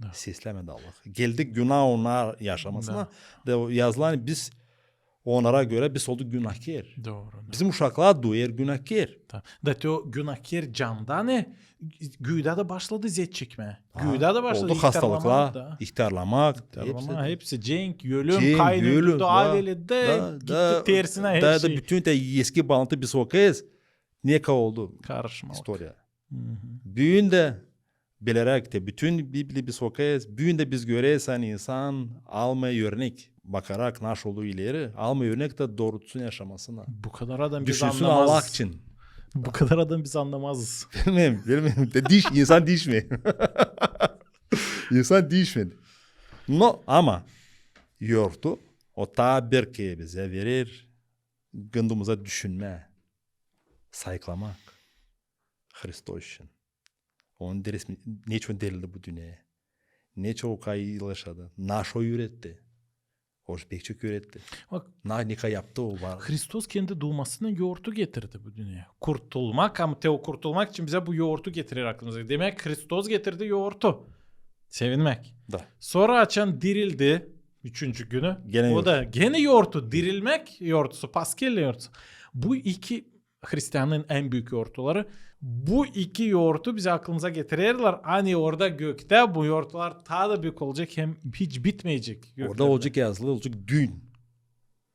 Da. Seslämedi Allah. Geldi günah onnar yaşamasına. Da. Da o yazılan biz onnara görä biz olduk günahkär. Dooru, da. Bizim uşaklar duyêr günahkär. Da. Da te o günahkär candan, e, güüdä dä başladı zet çekmää. Güüdä dä başladı. Oldu hastalıklar, ihtärlamak. İhtärlamak, hepsi cenk, ölüm, Kain öldürdü Avel'i da, gitti tersinä hepsi. Da bütün te eski bantı biz okuyêrız. Ne kadar oldu? Karışma oldu. İstoriya. Büün dä bileräk te bütün Bibliya biz okuyêrız. Büün dä biz göreriz, ani insan almêêr örnek. Bakarak naş oldu ileri, almêêr örnek dä doorusun yaşamasına. Bu kadar adam biz annamazız. Düşünsün Allah için. Bu kadar adam biz annamazız. Bilmeerim, bilmeerim. De diiş, insan diişmeer. İnsan diişmedi. No, ama yortu, o taa bir kerä bizä verer gındımıza düşünmää, sayıklamak Hristos için. Onun derisi, neçin o dirildi bu dünneyä. Neçin o kadar yıl yaşadı. Naş o üüretti. O pek çok üüretti. Bak, ne kadar yaptı o var. Hristos kendi duumasını yortu getirdi bu dünneyä. Kurtulmak, ama te o kurtulmak için bizä bu yortu getirer aklımıza. Demäk, Hristos getirdi yortu. Sevinmäk. Da. Sora açan dirildi, üçüncü günü. O da genä yortu, dirilmäk yortusu, Paskeliya yortusu. Bu iki hristianın en büük yortuları. Bu iki yortu bizä aklımıza getirerlär, ani orada göktä bu yortular taa da büük olacek hem hiç bitmeyecek göklerdä. Orada olacek yazılı, olacek düün.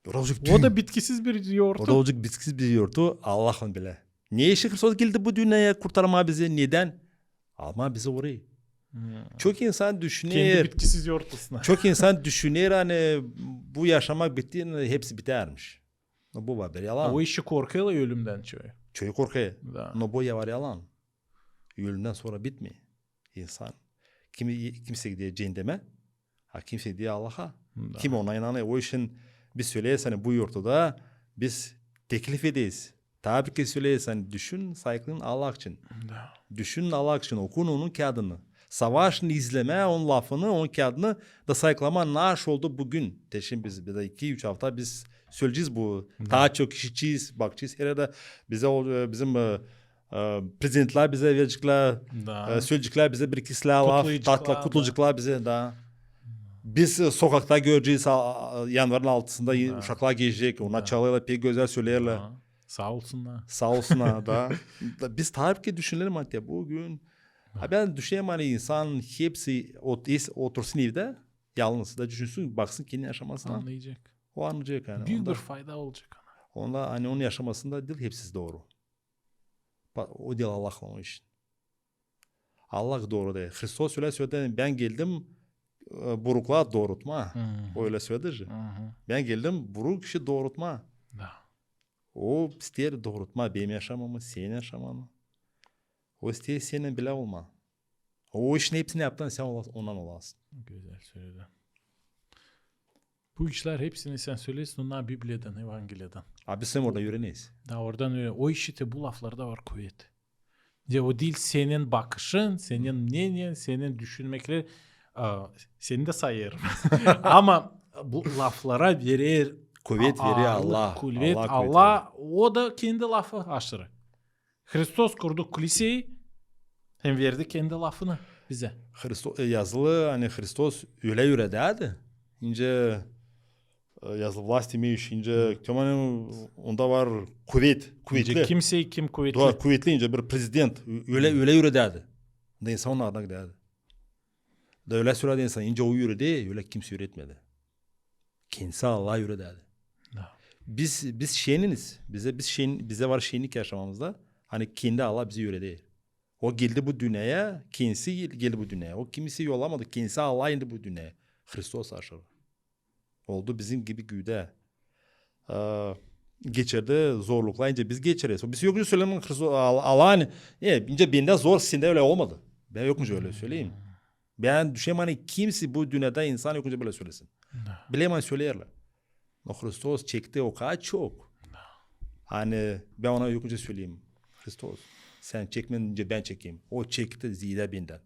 Orada olacek düün. O da bitkisiz bir yortu. Orada olacek bitkisiz bir yortu, Allah onu biler. Ne için Hristos geldi bu dünneyä kurtarmaa bizi, nedän? Almaa bizi orayı. Çok insan düşüner. Kendi bitkisiz yortusuna. Çok insan düşüner, ani bu yaşamak bitti, hepsi bitärmiş. No bu var bir yalan. O işi korkêr ölümdän çoyu. Çoyu korkêr. Da. No bu ya var yalan. Ölümdän sora bitmeer insan. Kimi, kimsey gider ceendemä, a kimsey gider Allaha. Da. Kim ona inanêr. O işin biz söleeriz, ani bu yortuda biz teklif ederiz. Tabii ki söleeriz, ani düşün, sayıklayın Allah için. Da. Düşünün Allah için, okuyun onun kiyadını. Savaşın izlemää onun lafını, onun kiyadını da sayıklamaa, naş oldu büün. Te şindi biz bir dä iki-üç afta biz söleyecez bu. Da. Taa çok işitecez, bakacez. Herhalde bizä o, e, bizim, e, e, prezidentlär bizä vereceklär, e, söleyeceklär bizä bir-iki islää laf, tatlı kutlayaceklar bizä, da. Biz, e, sokakta görecez, a, a, yanvarın altısında uşaklar gezecek, onnar çalêrlar, pek gözäl söleerlär. Da. Saa olsunnar. Saa olsunnar, da. Da biz tabii ki düşünelim hatta büün. Da. Ha, bän düşünerim, ani insan hepsi ot-, es-, otursun evdä, yalnız da düşünsün, baksın kendi yaşamasına. Annayacek. O annayacek, ani. Büük bir fayda olacek ona. Onda, ani onun yaşamasında diil hepsi dooru. Pa-, o diil Allah onun için. Allah dooru deer. Hristos ölä söledi, bän geldim, e, burukları doorutmaa. O ölä söledi. Bän geldim buruk işi doorutmaa. Da. O isteer doorutmaa benim yaşamamı, senin yaşamanı. O isteer seninnän bilä olmaa. O işin hepsini yaptı, ani sän ola-, ondan olasın. Gözäl söledin. Bu işlär hepsini sän söleersin, onnar Bibliyadan, Evangeliyadan. A biz sän oradan üüreneriz. Da oradan üüren-. O işi te bu laflarda var kuvet. De o diil senin bakışın, senin мнением, senin düşünmekleri. A, seni dä sayêrım. Ama bu laflara verer kuvet, verer Allah. Kuvet Allah, o da kendi lafı aşırı. Hristos kurdu kiliseyi hem verdi kendi lafını bizä. Hristo-, e, yazılı, ani Hristos ölä üüredärdi. İncä, e, yazılı власть имеющий, incä, tamam, onda var kuvet, kuvetli. İncä kimsey kim kuvetli. Doğru, kuvetli, incä bir prezident, ö-, ölä, ölä üüredärdi. Da insan onun ardına gidärdi. Da ölä söledi insan, incä o üüredi, ölä kimsey üüretmedi. Kendisi Allah üüredärdi. Da. Biz, biz şeniniz. Bizä, biz şen-, bizä var şennik yaşamamızda. Ani kendi Allah bizi üüreder. O geldi bu dünneyä, kendisi gel-, geldi bu dünneyä. O kimseyi yollamadı, kendisi Allah indi bu dünneyä. Hristos aşırı. Oldu bizim gibi güüdä. Ee, geçirdi zorluklar, nicä biz geçireriz. Biz yok nicä sölemem Hristos, Al-, Allah, ani, e, nicä bendä zor, sendä ölä olmadı. Bän yok nicä ölä söleyim. Bän düşünerim, ani kimsey bu dünnedä insan yok nicä bölä sölesin. Bilerim, ani söleerlär. No Hristos çekti o kadar çok. Ani bän ona yok nicä söleyim. Hristos, sän çekmedin nicä bän çekeyim. O çekti ziyaada bendän.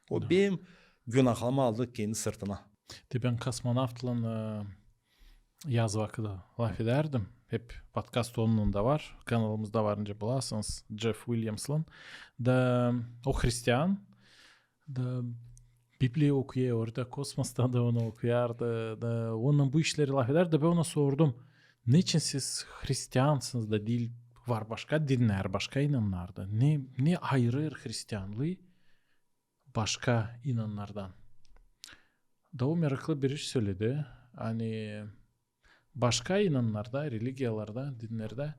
O benim günahlarımı aldı kendi sırtına. Te bän kosmonavtlan, e, yaz vakıdı lafedärdim. Hep podkast onunnan da var. Kanalımızda var, nicä bulasınız, Jeff Williamslan. Da o hristian. Da Bibliya okuyêr, orada kosmosta da onu okuyardı. Da onunnan bu işleri lafedärdi. Da bän ona sordum: "Neçin siz hristiansınız da diil, var başka dinnär, başka inannarda? Ne, ne ayırêr hristianlıı başka inannardan?" Da o meraklı bir iş söledi. Ani başka inannarda, religiyalarda, dinnerdä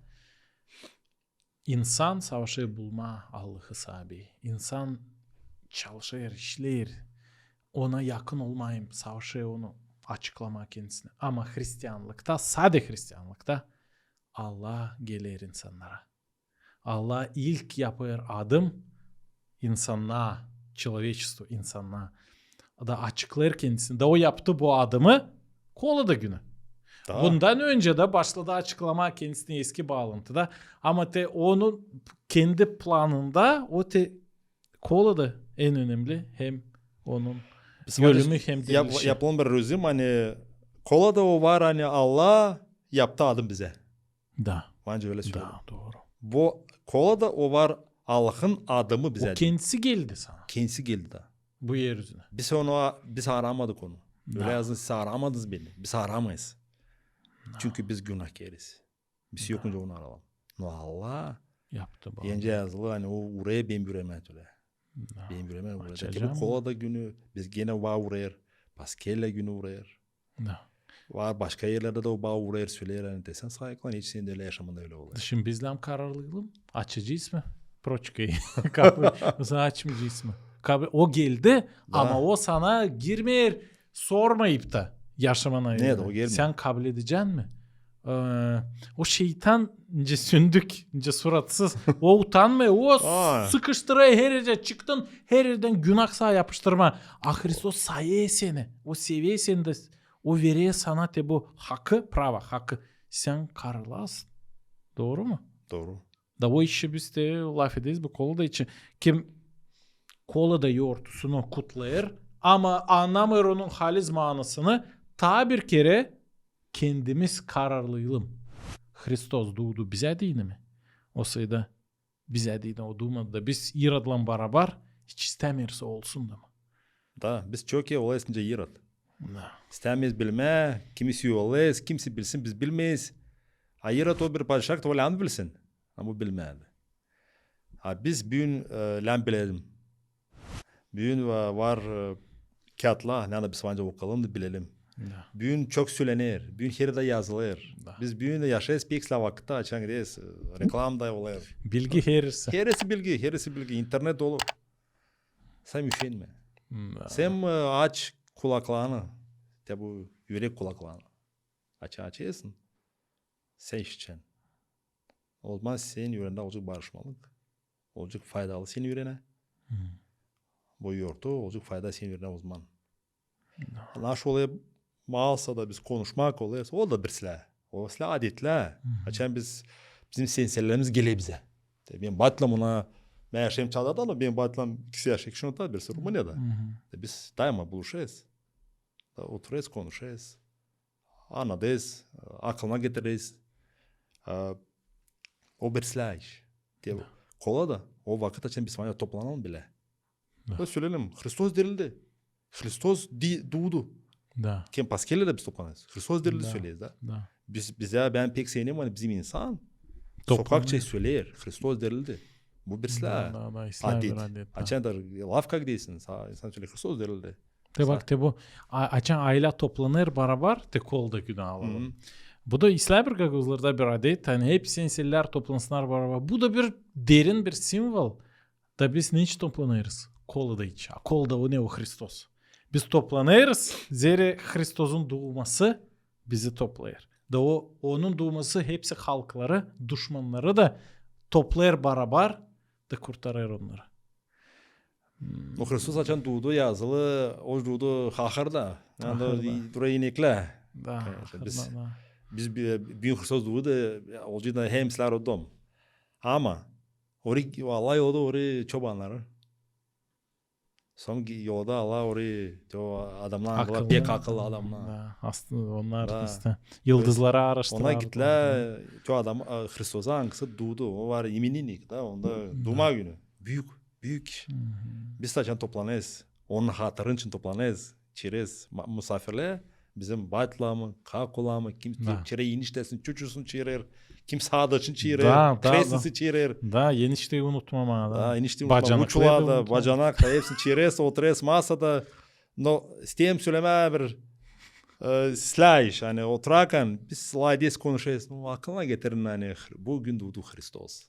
insan savaşêr bulmaa Allahı saabi. İnsan çalışêr, işleer. Ona yakın olmayım, savaşêr onu açıklamaa kendisini. Ama hristianlıkta, sade hristianlıkta Allah geler insannara. Allah ilk yapêr adım insannaa, человечеству, insannaa. Da açıklêêr kendisini. Da o yaptı bu adımı Kolada günü. Bundan öncä dä başladı açıklamaa kendisini eski baalantı da. Ama te onun kendi planında o te Kolada en önemli hem onun ölümü hem dirilişi. Yapalım bir rezüm, ani Kolada o var, ani Allah yaptı adım bizä. Da. Bence ölä söleyelim. Da, dooru. Bu Kolada o var Allahın adımı bizä. O kendisi geldi sana. Kendisi geldi da. Bu er üzünä. Biz onu, biz aramadık onu. Ölä yazılı, siz aramadınız beni. Biz aramêêrız. Çünkü biz günahkeriz. Biz yok nicä onu arayalım. No Allah yaptı bana. Nicä yazılı, ani o urêêr benim üreemä ölä. Benim üreemä ölä. Açacam. Te bu Kolada günü biz genä var urêêr. Paskelä günü urêêr. Da. Var başka erlerdä dä o var urêêr, söleer, ani te sän sayıklan, hiç senin dä yaşamanda ölä olêr. Şindi biz lääm kararlayalım, açacez mı proçkayı? Kapı, mesela açmayacez mı? Kapı, o geldi, ama o sana girmeer sormayıp da yaşamana. Ne, o gelmeer. Sän kabledecän mi? Ee, o şeytan nicä sündük, nicä suratsız. O utanmêêr, o sıkıştırêr, her erdä çıktın, her erdän günah sana yapıştırmaa. A Hristos sayêr seni, o sever seni da, o verer sana te bu hakı, prava, hakı. Sän kararlarsın. Dooru mu? Dooru. Da o işi biz te lafederiz bu Kolada için. Kim Kolada yortusunu kutlêêr, ama annamêêr onun haliz maanasını, taa bir kerä kendimiz kararlayalım. Hristos duudu bizä deyni mi? Osaydı bizä deyni o duumadı da biz İrodlan barabar hiç istämeeriz o olsun da mı? Da, biz çok ii olêrız nicä İrod. Da. İstämeeriz bilmää, kimisi olêrız, kimisi bilsin, biz bilmeeriz. A İrod o bir padişah, o lääm bilsin. Ama bu bilmedi. A biz büün, e, lääm bilelim. Büün va-, var, e, kiyatlar, neredä biz var nicä okuyalım da bilelim. Da. Büün çok sölener, büün her erdä yazılêr. Da. Biz büün dä yaşêêrız pek islää vakıtta, açan gideriz, e, reklama da olêr. Bilgi herisi. Herisi bilgi, herisi bilgi. İnternet dolu. Sän üşenmä. Da. Sän, e, aç kulaklarını, te bu ürek kulaklarını. Açan açêrsın, sän işitecän. Ozaman senin üreendä olacek barışmalık. Olacek faydalı senin üreenä. Bu yortu olacek fayda senin üreenä ozaman. Naşı olêr, maalısıf da biz konuşmak olêr, o da bir islää. O islää adetlär. Açan biz, bizim senselerimiz geler bizä. Te benim batlam ona, bän yaşêêrım Çaadada, ama benim batlam ikisi yaşêêr Kişinövda, birisi Rumuniyada. E, biz daima buluşêrız. Da oturêrız, konuşêrız. Annadêrız, akılına getireriz. E, o bir islää iş. Te Kolada o vakıt, açan biz var nicä toplanalım bilä. Da. Da söleyelim, Hristos dirildi. Hristos di-, duudu. Da. Kim paskelä dä biz toplanêrız. Hristos dirildi, da, söleeriz da. Da. Biz, bizä, bän pek sevinerim, ani bizim insan sokakça söleer, Hristos dirildi. Bu bir islää. Da, da, da, islää bir adet. Adet, da. Açan da lavka gidersin, sa-, insan söleer, Hristos dirildi. Te bak, te bu, a-, açan aylä toplanêr barabar, te Kolada günü alalım. Bu da islää bir gagauzlarda bir adet, ani hep senselär toplansınnar barabar. Bu da bir derin bir simvol. Da biz neçin toplanêrız? Kolada için. A kolada o ne o Hristos? Biz toplanêrız, zerä Hristosun duuması bizi toplêêr. Da o, onun duuması hepsi halkları, duşmannarı da toplêêr barabar da kurtarêr onnarı. Hmm. O Hristos açan duudu, yazılı, o duudu hahırda. Yanında hahırda. Durêr ineklär. Da, yani, hahırda, biz, da. Biz bir, bir gün Hristos duudu, ya, olacek da hemsilär odom. Ama, ori, vallai, o da ori çobannarı. Sora yolda alêr ori, o adamnar, akıllı, pek akıllı adamnar. Da, aslında onnar da işte yıldızları aaraştırardı. Onnar gitlär, o adam, e, Hristosa, angısı duudu. O var imeninnik da, onda duuma günü. Büük, büük iş. Biz açan toplanêrız, onun hatırı için toplanêrız, çeereriz ma-, musaafirlär. Bizim batyalarımı, kakolarımı, kim çeerer, eniştesini, çuçusunu çeerer, kim sadaşını çeerer, da, da, kresnısını çeerer. Da, enişteyi unutmamaa da. Da, enişteyi unutmamaa. Bacanakları da, bacanakları, hepsini çeereriz, oturêrız masada. No, isteerim sölemää bir, e, sizlär için, ani oturarkan biz lafederiz, konuşêrız. No, aklına getirin, ani bu gün duudu Hristos.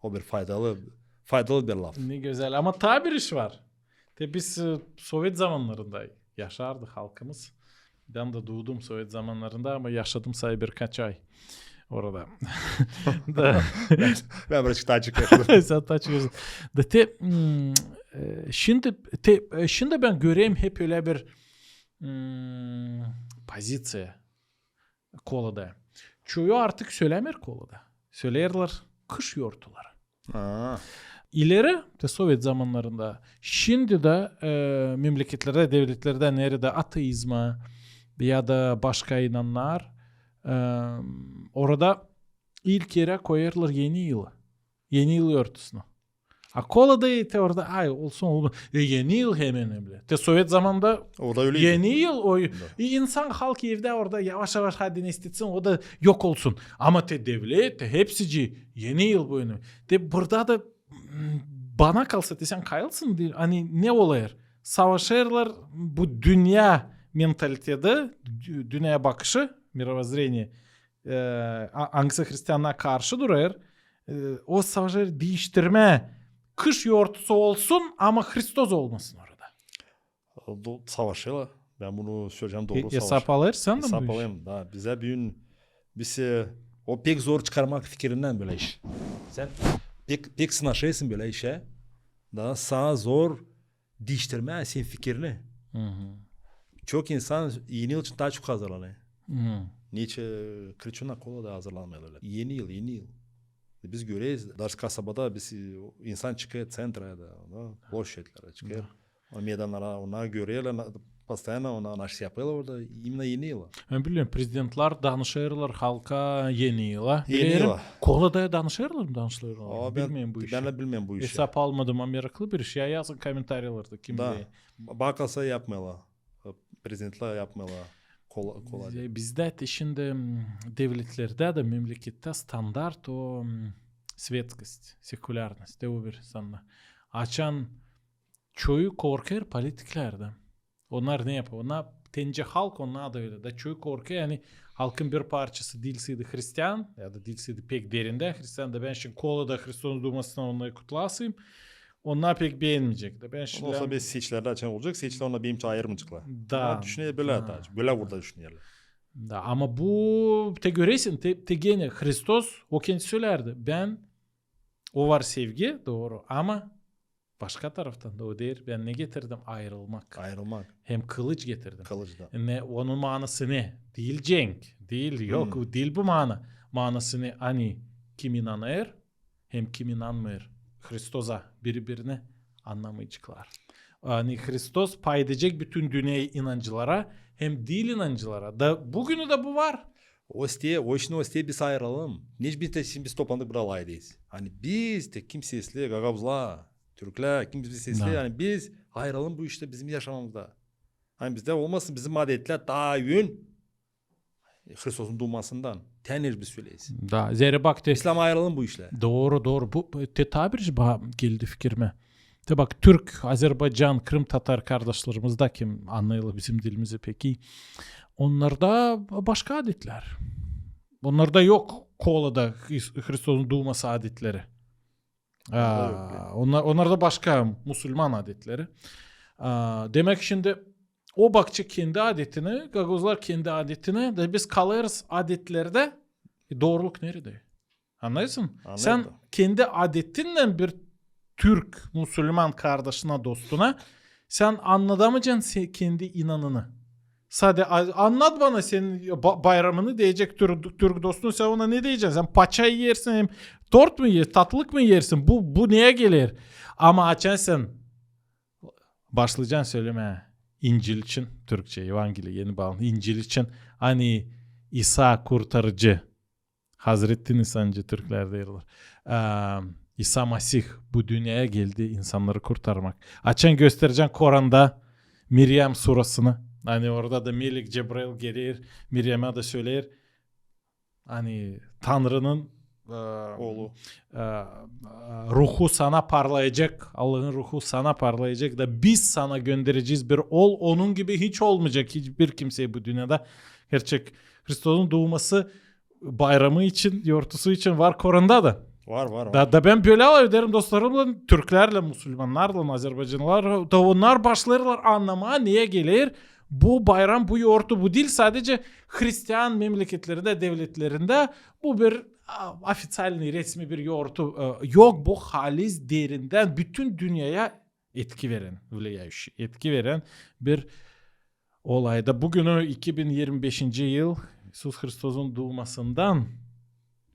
O bir faydalı, faydalı bir laf. Ne gözäl. Ama taa bir iş var. Te biz, e, sovet zamannarında yaşardı halkımız. Bän dä duudum sovet zamannarında, ama yaşadım say birkaç ay orada. Da. Bän, bän birazcık taa çok yaşadım. Sän taa çok yaşadın. Da te, mm, e, şindi, te, e, şindi bän görerim hep ölä bir, mm, poziţiya kolada. Çoyu artık sölämeer kolada. Söleerlär kış yortuları. İleri, te sovet zamannarında, şindi dä, e, memleketlerdä, devletlerdä, neredä ateizma ya da başka inannar, e, orada ilk erä koyêrlar Eni yılı. Eni yıl yortusunu. A kolada te orada, ay, olsun, olsun. E, Eni yıl hem önemli. Te sovet zamannarında o da öleydi. Eni yıl, o, e, insan, halk evdä orada yavaş-yavaş hadi ne istesin, o da yok olsun. Ama te devlet, te hepsicii Eni yıl bu önemli. Te burada da, m, bana kalsa, te sän kayılsın, ani ne olêr? Savaşêrlar bu dünnä mentaliteti, dü-, dünnä bakışı, мировоззрение, e, a-, angısı hristiyana karşı durêr, e, o savaşêr diiştirmää, kış yortusu olsun, ama Hristos olmasın orada. Savaşêrlar. Bän bunu söleyecäm, dooru savaş. Esap alêrsın da bu işi? Esap alêrım, da. Bizä büün, biz, e, o pek zor çıkarmak fikirindän bölä iş. Sän pek, pek sınaşêrsın bölä işä. Da sana zor diiştirmää senin fikirini. Çok insan Eni yıl için taa çok hazırlanêr. Neçin, e, Kriçuna, kolada hazırlanmêêrlar. Eni yıl, Eni yıl. Biz göreriz, даже kasabada biz, e, insan çıkêr ţentra da, da, ploşçetlere çıkêr. O meydannara, onnar görerlär, na-, постоянно onnar, onnar şey yapêrlar orada, именно Eni yılı. Bän bilmeerim, prezidentlär danışêrlar halka Eni yıla. Eni yıla. Kolada danışêrlar mı, danışêrlar mı? Bilmeerim bu işi. Bän dä bilmeerim bu işi. Esap almadım, ama meraklı bir iş. Ya yazın kommentariyalarda, kim biler. Bakılsa yapmêêrlar. Prezidentlär yapmêêrlar kola-, kolada. Bizdä te şindi, m, devletlerdä dä, memlekettää standart o, m, светскость, sekulärnost, te o bir sanna. Açan çoyu korkêr politiklerdän. Onnar ne yapêr? Onnar, tence halk, onnar da ölä. Da çoyu korkêr, ani halkın bir parçası diil sade hristiyan, ya da diil sade pek derindän hristiyan, da bän şindi kolada Hristosun duumasına onnarı kutlasayım, onnar pek beenmeyecek. Da bän şindi... Olsa bir seçilerdä açan olacek, seçilär onnar benim için ayırmayaceklar. Da. Onnar düşüner bölä, da, bölä burada düşünerlär. Da, ama bu, te göresin, te, te genä Hristos, o kendi sölärdi. Bän, o var sevgi, dooru, ama başka taraftan da o deer, bän ne getirdim? Ayırılmak. Ayırılmak. Hem kılıç getirdim. Kılıç da. Ne, onun maanası ne? Diil cenk. Diil, yok, diil bu maana. Maanası ne? Ani kim inanêr, hem kim inanmêêr Hristosa, biri-birini annamayaceklar. Ani Hristos payedecek bütün dünnä inancılara, hem diil inancılara. Da büünü dä bu var. O isteer, o işin o isteer biz ayırılalım. Neçin biz te şindi biz toplandık, burada lafederiz. Ani biz te kimsesiz, gagauzlar, türklär, kimsesiz, ani biz ayırılalım bu iştä bizim yaşamamızda. Ani bizdä olmasın bizim adetlär taa ön Hristosun duumasından. Täniş biz söleeriz. Da, zerä bak te. İslää ayırılalım bu işlär. Dooru, dooru. Bu, te taa bir iş ba-, geldi fikirimä. Te bak, türk, azerbaycan, krımtatar kardaşlarımız da, kim annêêrlar bizim dilimizi pek ii, onnarda başka adetlär. Onnarda yok kolada Hris-, Hristosun duuması adetleri. Aa, onnar, onnar da başka musulman adetleri. Aa, demäk, şindi o bakacek kendi adetini, gagauzlar kendi adetini, da biz kalêrız adetlerdä. E, dooruluk neredä? Annêêrsın? Sän kendi adetinnän bir türk, musulman kardaşına, dostuna sän annadamayacan se-, kendi inanını. Sade a-, annat bana senin ba-, bayramını deyecek türk, türk dostun, sän ona ne deyeceksin? Sän paça iyersin, hem tort mu iyersin, tatlık mı iyersin? Bu, bu neyä geler? Ama açan sän başlayacan sölemää İncil için, türkçä, Evangeliya, eni baalı, İncil için, ani İsa kurtarıcı, Hazreti İsa, nicä türklär deerlär. Ee, İsa Masih bu dünneyä geldi insannarı kurtarmak. Açan gösterecän Koranda Miryam surasını, ani orada da melik Cebrail geler, Miryamä da söleer, ani Tanrının, e, oolu, e, e, ruhu sana parlayacek, Allahın ruhu sana parlayacek da biz sana gönderecez bir ool, onun gibi hiç olmayacek hiçbir kimsey bu dünnedä. Gerçek, Hristosun duuması bayramı için, yortusu için var Koranda da. Var, var, var. Da, da bän bölä alay ederim dostlarımnan, türklärlän, musulmannarlan, azerbaycanlılar, da onnar başlêêrlar annamaa, neyä geler bu bayram, bu yortu. Bu diil sadecä hristian memleketlerindä, devletlerindä bu bir, a, официальный, resmi bir yortu. E, yok, bu halis derindän bütün dünneyä etki verän, влияющий, etki verän bir olayda. Büünü iki bin irmi beşinci yıl İisus Hristosun duumasından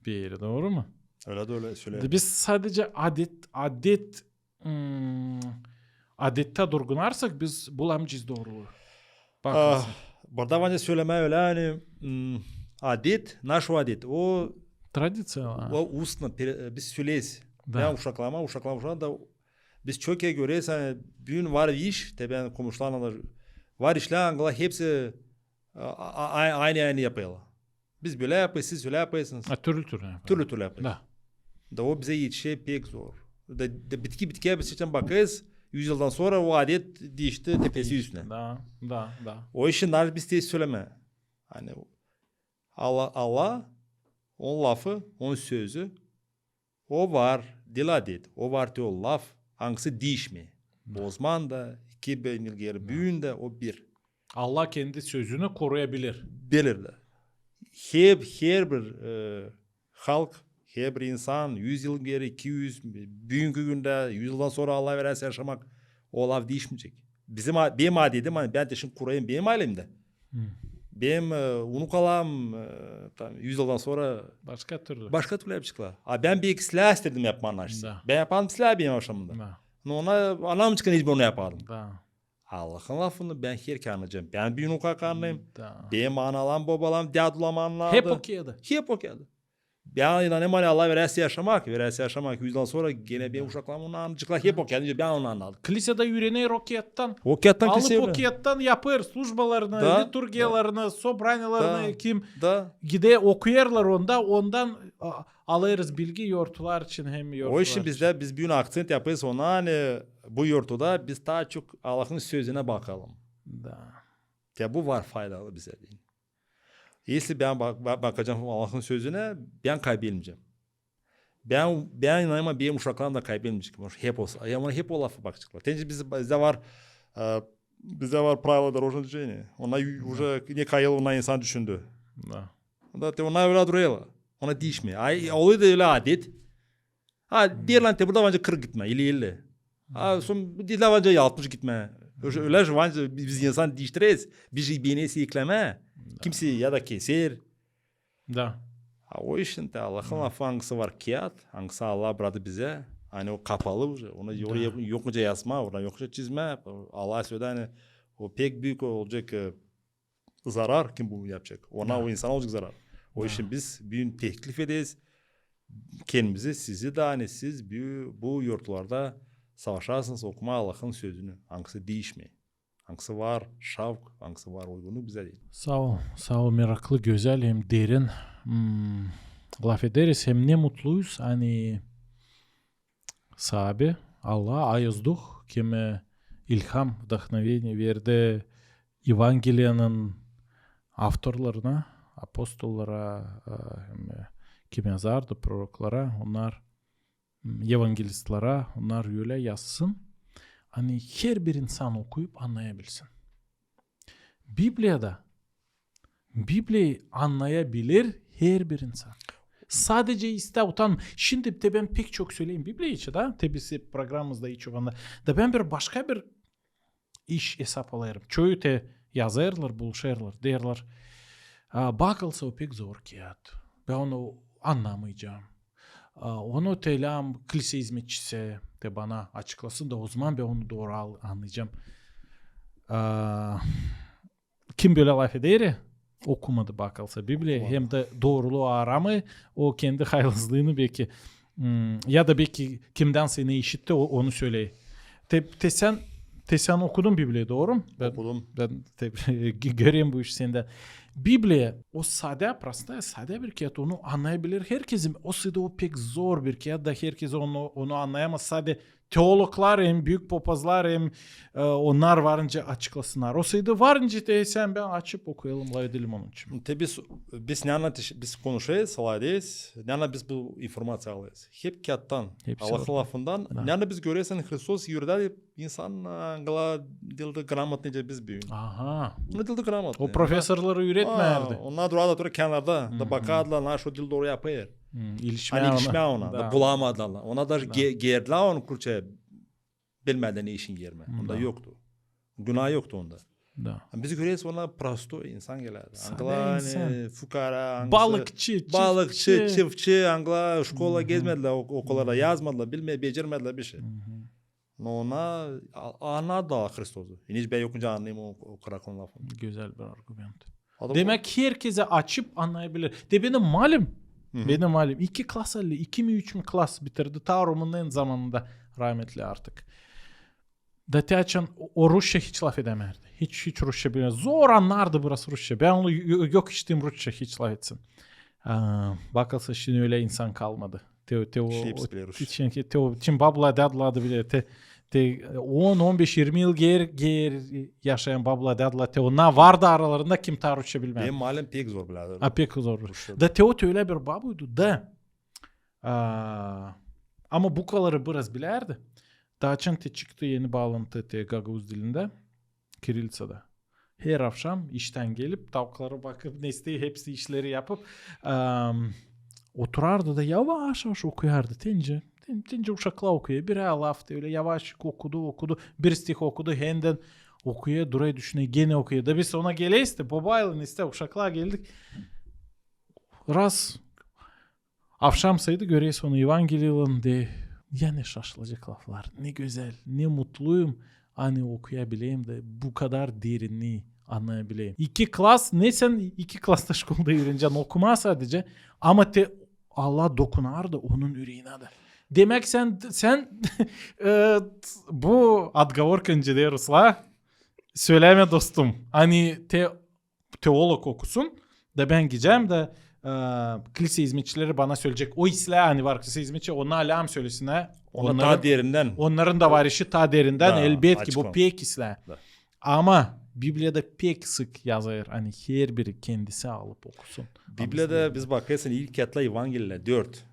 beeri, dooru mu? Ölä dä ölä söleerim. Biz sadecä adet, adet, hmm, adettä durgunarsak, biz bulamayacez dooruluu. Bakın sän. Burada bana sölemää ölä, ani, hmm, adet, наш adet, o tradiţiya, o устно, biz söleeriz. Da. Bän uşaklarıma, uşaklarım uşaklama da biz çok ii göreriz, ani büün var iş, te bän komşularlan da var işlär, angılar hepsi, a, a, a, aynı, aynı yapêrlar. Biz bölä yapêrız, siz ölä yapêrsınız. Ha, türlü-türlü yapêrlar. Türlü-türlü yapêrlar. Da. Da o bizä etişer pek zor. Da, da bitki bitkiyä biz geçän bakêrız, üz yıldan sora o adet diişti tepesi üstünä. Da, da, da. O işin daha biz te sölemää. Ani Allah, Allah, onun lafı, onun sözü, o var, diil adet, o var te o laf, angısı diişmeer. Da. Ozaman da, iki bin yıl geeri, da, büün dä o bir. Allah kendi sözünü koruyabilir. Bilir dä. Hep, herbir, e, halk, herbir insan, üz yıl geeri, iki üz, büünkü gündä, üz yıldan sora, Allah vererse, yaşamak, o laf diişmeyecek. Bizim a-, benim adetim, ani bän te şindi kurêrım benim aylemdä. Hı. Benim, e, unukalarım, e, tam üz yıldan sora başka türlü, başka türlü yapaceklar. A bän belki islää istedim yapmaa, da, bän yapardım islää benim yaşamımda. Da. No ona, annamayacek, ani hiç bän onu yapardım. Da. Allahın lafını bän herkerä annayacam. Bän büün o kadar annêêrım. Da. Benim analarım, bobalarım, dädularım annadı. Hep o kiyada. Hep o kiyada. Bän inanêrım, ani Allah vererse yaşamak, vererse yaşamak, üz yıldan sora genä benim uşaklarım onu annayaceklar. Hep o kiyada, bän onu annadım. Klisedä üürener o kiyattan. O kiyattan klisedä üürener. Alıp o kiyattan yapêr službalarını, da, liturgiyalarını, da, sobraniyalarını, da, kim, da, gider okuyêrlar onda, ondan, a, alêrız bilgi yortular için hem yortular için. O işin bizdä, biz büün akţent yapêrız ona, ani bu yortuda biz taa çok Allahın sözünä bakalım. Da. Ya bu var faydalı bizä deyni. Если bän bak-, bak-, bakacam Allahın sözünä, bän kaybelmeyecäm. Bän, bän inanêrım, benim uşaklarım da kaybelmeyecek. Hep o, ya ona hep o lafı bakaceklar. Te nicä biz, bizdä var, e, bizdä var правила дорожного движения. Ona ü-, уже ne kadar yıl ona insan düşündü. Da. Da te ona ölä durêrlar. Ona diişmeer. Ay, olaydı ölä adet. Ha, deerlär te burada var nicä kırk gitmää, elli, elli. Ha, son deerlär var nicä altmış gitmää. Ölä, ölä var nicä biz, biz insan diiştireriz. Bir şey beynä eklemää. Kimsey ya da keser. Da. Ha, o işin te Allahın lafı, angısı var kiyat, angısı Allah braktı bizä. Ani o kapalı уже. Onu yok, yok nicä yazmaa, onu yok nicä çizmää. Allah söleer, ani o pek büük olacek, e, zarar, kim bunu yapacek. Ona, o insana olacek zarar. O işin biz büün teklif ederiz kendimizi, sizi dä, ani siz bu, bu yortularda savaşasınız okumaa Allahın sözünü, angısı diişmeer. Angısı var şavk, angısı var uygunluk bizä deyni. Saa ol, saa ol, meraklı, gözäl hem derin, hmm, lafederiz, hem ne mutluyuz, ani saabi, Allah, Ayaz Duh, kimä ilham, вдохновение verdi Evangeliyanın avtorlarına, apostollara, e, hem, e, kim yazardı, proroklara, onnar m, evangelistlara, onnar ölä yazsın, ani herbir insan okuyup annayabilsin. Bibliyada, Bibliyayı annayabilir herbir insan. Sadecä istä, utanma. Şindi te bän pek çok söleyim Bibliya için, da, te biz hep programamızda hiç olanda. Da bän bir başka bir iş esap alêrım. Çoyu te yazêrlar, buluşêrlar, deerlär: "A, bakılsa, o pek zor kiyat. Bän onu annamayacam. A, onu te lääm kilsä izmetçisi te bana açıklasın, da ozaman bän onu dooru al-, annayacam." A, kim bölä lafeder, okumadı, bakılsa, Bibliya, hem dä dooruluu aaramêêr, o kendi haylazlıını beki, m, ya da beki kimdensä ne işitti, o, onu söley. Te, te sän, te sän okudun Bibliyayı, dooru mu? Bän, Okudum. Bän te, gö-, görerim bu işi sendä. Bibliya, o sade, prosta, sade bir kiyat, onu annayabilir herkezi. O sırada o pek zor bir kiyat, da herkez onu, onu annayamaz. Sade teologlar hem büük popazlar hem, e, onnar varınca açıklasınnar. O sırada varınca te sän bän açıp okuyalım, lafedelim onun için. Te biz, biz nänä te-, biz konuşêrız, lafederiz, nänä biz bu informaţiyayı alêrız? Hep kiyattan, Allahın lafından. Da. Nänä biz göreriz, ani Hristos yürüdä insan, angılar diil dä gramotnıy nicä biz büün. Aha. Diil dä gramotnıy. O profesorları üüretmärdi. Onnar durardılar kenarda, da bakardılar, naşo diil dooru yapêr. Ani ilişmää ona. Da bulamadılar. Ona da ge-, geerdilär onu kürtçä, bilmärdi ne işin geermää. Onda yoktu. Günah yoktu onda. Da. Ama biz göreriz, ona prostoy insan gelerdi. Sade insan. Ani fukara, angısı balıkçı, çiftçi, angılar şkola gezmedilär, ok-, okullarda yazmadılar, bilmää, becermedilär bir şey. No ona a-, annadılar Hristosu. Hiç bän yokunca annayım o, o krakon lafını. Gözäl bir argument. Demäk, herkezi açıp annayabilir. Da benim malim, benim malim iki klas, ali, iki mi, üç mi klas bitirdi. Taa Rumınnan zamanında, rametli artık. Da te açan o, o rusça hiç lafedämärdi. Hiç, hiç rusça bilmärdi. Zor annardı biraz rusça. Bän onu yo-, yok işittim rusça hiç lafetsin. A, bakılsa, şindi ölä insan kalmadı. Te, te o, Şepsi o, bilä rusça. Çünkü te o, çim babla, dädla da bilä, te, te on, on beş, irmi yıl geer, geer yaşayan babla, dädla, te onnar vardı aralarında, kim taa rusça bilmärdi. Benim malim pek zor bilärdi. A, pek zor. Rusça. Da te o, te ölä bir babuydu da. A, ama bukaları biraz bilärdi. Da açan te çıktı eni baalantı te gagauz dilindä, kirillitsada. Her avşam iştän gelip, tavuklara bakıp, ne isteer, hepsi işleri yapıp, am, oturardı da yavaş-yavaş okuyardı. Te nicä, te, te nicä uşaklar okuêr. Birä laf, te ölä yavaş okudu, okudu. Bir stih okudu, hendän okuyêr, durêr, düşüner, genä okuyêr. Da biz ona geleriz te, bobaylan, iste, uşaklar geldik. Raz avşamsaydı, göreriz onu Evangeliyaylan, de, ya ne şaşılacek laflar. Ne gözäl, ne mutluyum, ani okuyabileyim da bu kadar derinni annayabileyim. İki klas, ne sän iki klasta şkolada üürenecän okumaa sadecä, ama te Allah dokunardı onun üreerinä dä. Demäk, sän, sän, e, bu отговорка, nicä deer ruslar, sölämä, dostum. Ani te teolog okusun, da bän gidecäm da, e, kilsä izmetçileri bana sölecek. O islää, ani var kilsä izmetçi, onnar lääm sölesin, ha. Ona taa derindän. Onnarın da var işi taa derindän, elbetki, bu pek islää. Da. Ama Bibliyada pek sık yazêr, ani herbiri kendisi alıp okusun. Bibliyada biz bakêrız, ilk kiyatlar Evangeliyaylar, dört.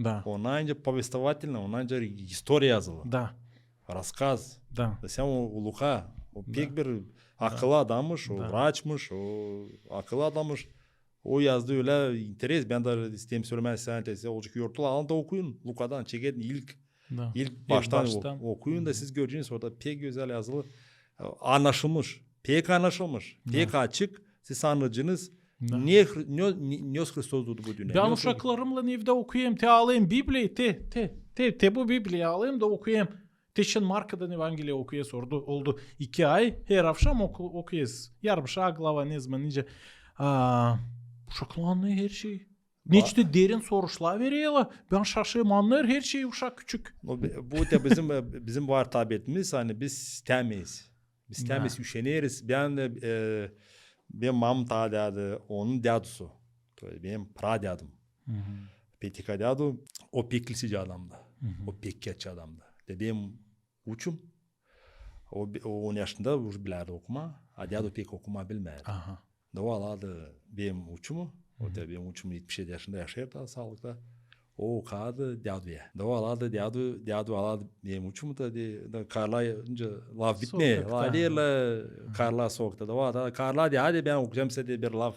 Da. Ondan öncä повествовательный, ondan öncä istoriya yazılı. Da. Raskaz. Da. Da sän o, o Luka, o pek bir akıllı adammış, o vraçmış, o akıllı adammış. O yazdı ölä interes, bän dä isteerim sölemää, sän te, olacek yortul, alın da okuyun Lukadan, çekin ilk, ilk baştan okuyun da siz göreceniz, orada pek gözäl yazılı, annaşılmış, pek annaşılmış, pek açık, siz annayacınız, ne, ne, ne Hristos duydu bu dünneyä. Bän uşaklarımlan evdä okuyêrım, te alêrım Bibliyayı, te, te, te, te bu Bibliyayı alêrım da okuyêrım. Te şindi Markadan Evangeliya okuyêrız, oldu, oldu iki ay, her avşam oku-, okuyêrız. Yarımşar glava, ne zaman, nicä. A, uşaklar annêêr her şeyi. Neçin dä derin soruşlar vererlär. Bän şaşêrım, annêêr her şeyi uşak küçük. No, bi-, bu da bizim, e, bizim var tabiatımız, ani biz istämeeriz. Biz istämeeriz, üşeneriz. Bän, e, benim mamam taa dädu, onun dädusu. То есть benim pradädum. Petika dädu, o pek kilsicä adamdı. O pek kiyatçı adamdı. Da benim uçum, o, o on yaşında uje bilärdi okumaa, a dädu pek okumaa bilmärdi. Da o alardı benim uçumu, o da benim uçum etmiş edi yaşında yaşêêr taa saalıkta. O kaadı dädu ya. Da o alardı dädu, dädu alardı benim uçumu da, de, da karılar, laf bitmeer. Laf deerlär, karılar sokakta. Da o alardı karılar dä, hadi bän okuyacam sizä, de, bir laf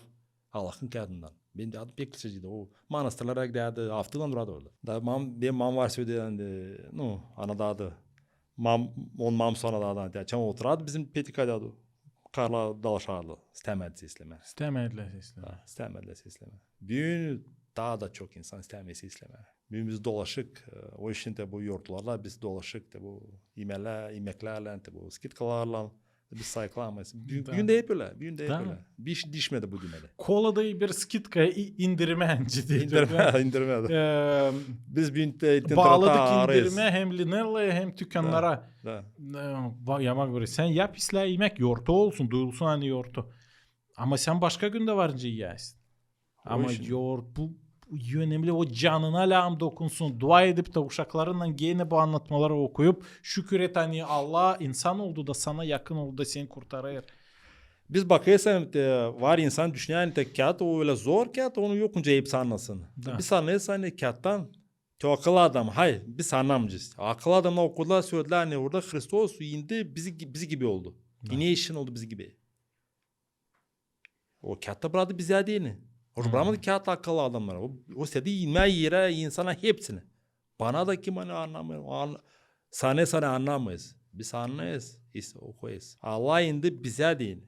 Allahın kiyadından. Benim dädum pek kliseciydi. O manastırlara gidärdi, aftaylan durardı orada. Da mam, benim mam var söyledi, nu, ana dädu. Mam, on mam sora dädum. Açan oturardı bizim petikada, karılar dalaşardı. İstämärdilär seslemää. İstämärdilär seslemää. Ha, istämärdilär seslemää. Büün taa da çok insan istämeer seslemää. Büün biz dolaşık, e, o işin te bu yortularda biz dolaşık te bu imeklär, imeklärlän te bu skidkalarlan biz sayıklamayız. Büün, büün dä hep ölä, büün dä hep ölä. Bir iş diişmedi bu dünnedä. Kolada bir skidka i-, indirimä, ciddi. İndirmä, indirmä. E, biz büün te, te baaladıyk indirmä hem Linellaya, hem tükannara. Da. E, va-, ya bak, sän yap islää imek, yortu olsun, duyulsun ani yortu. Ama sän başka gündä var nicä iyäsin. Ama yourt, bu, bu önemli, o canına lääzım dokunsun. Dua edip tä uşaklarınnan genä bu annatmaları okuyup, şükür et, ani Allah insan oldu da sana yakın oldu da seni kurtarêr. Biz bakêrız, te, var insan düşüner, ani te kiyat, o ölä zor kiyat, onu yok nicä hepsi annasın. Da. Biz annêêrız, ani kiyattan, te akıllı adam, hay, biz annamayacez. Akıllı adamnar okudular, sölediler, ani orada Hristos indi bizi, bizi gibi oldu. Da. İnä işin oldu bizi gibi. O kiyat da bıraktı bizä deyni. O bıramadı kiyat akıllı adamnara. O, o istedi inmää erä insana hepsinä. Bana da kim ani annamêêr, o ann-, sanêr, sanêr annamêêr. Biz annêêrız, okuyêrız. Allah indi bizä deyni.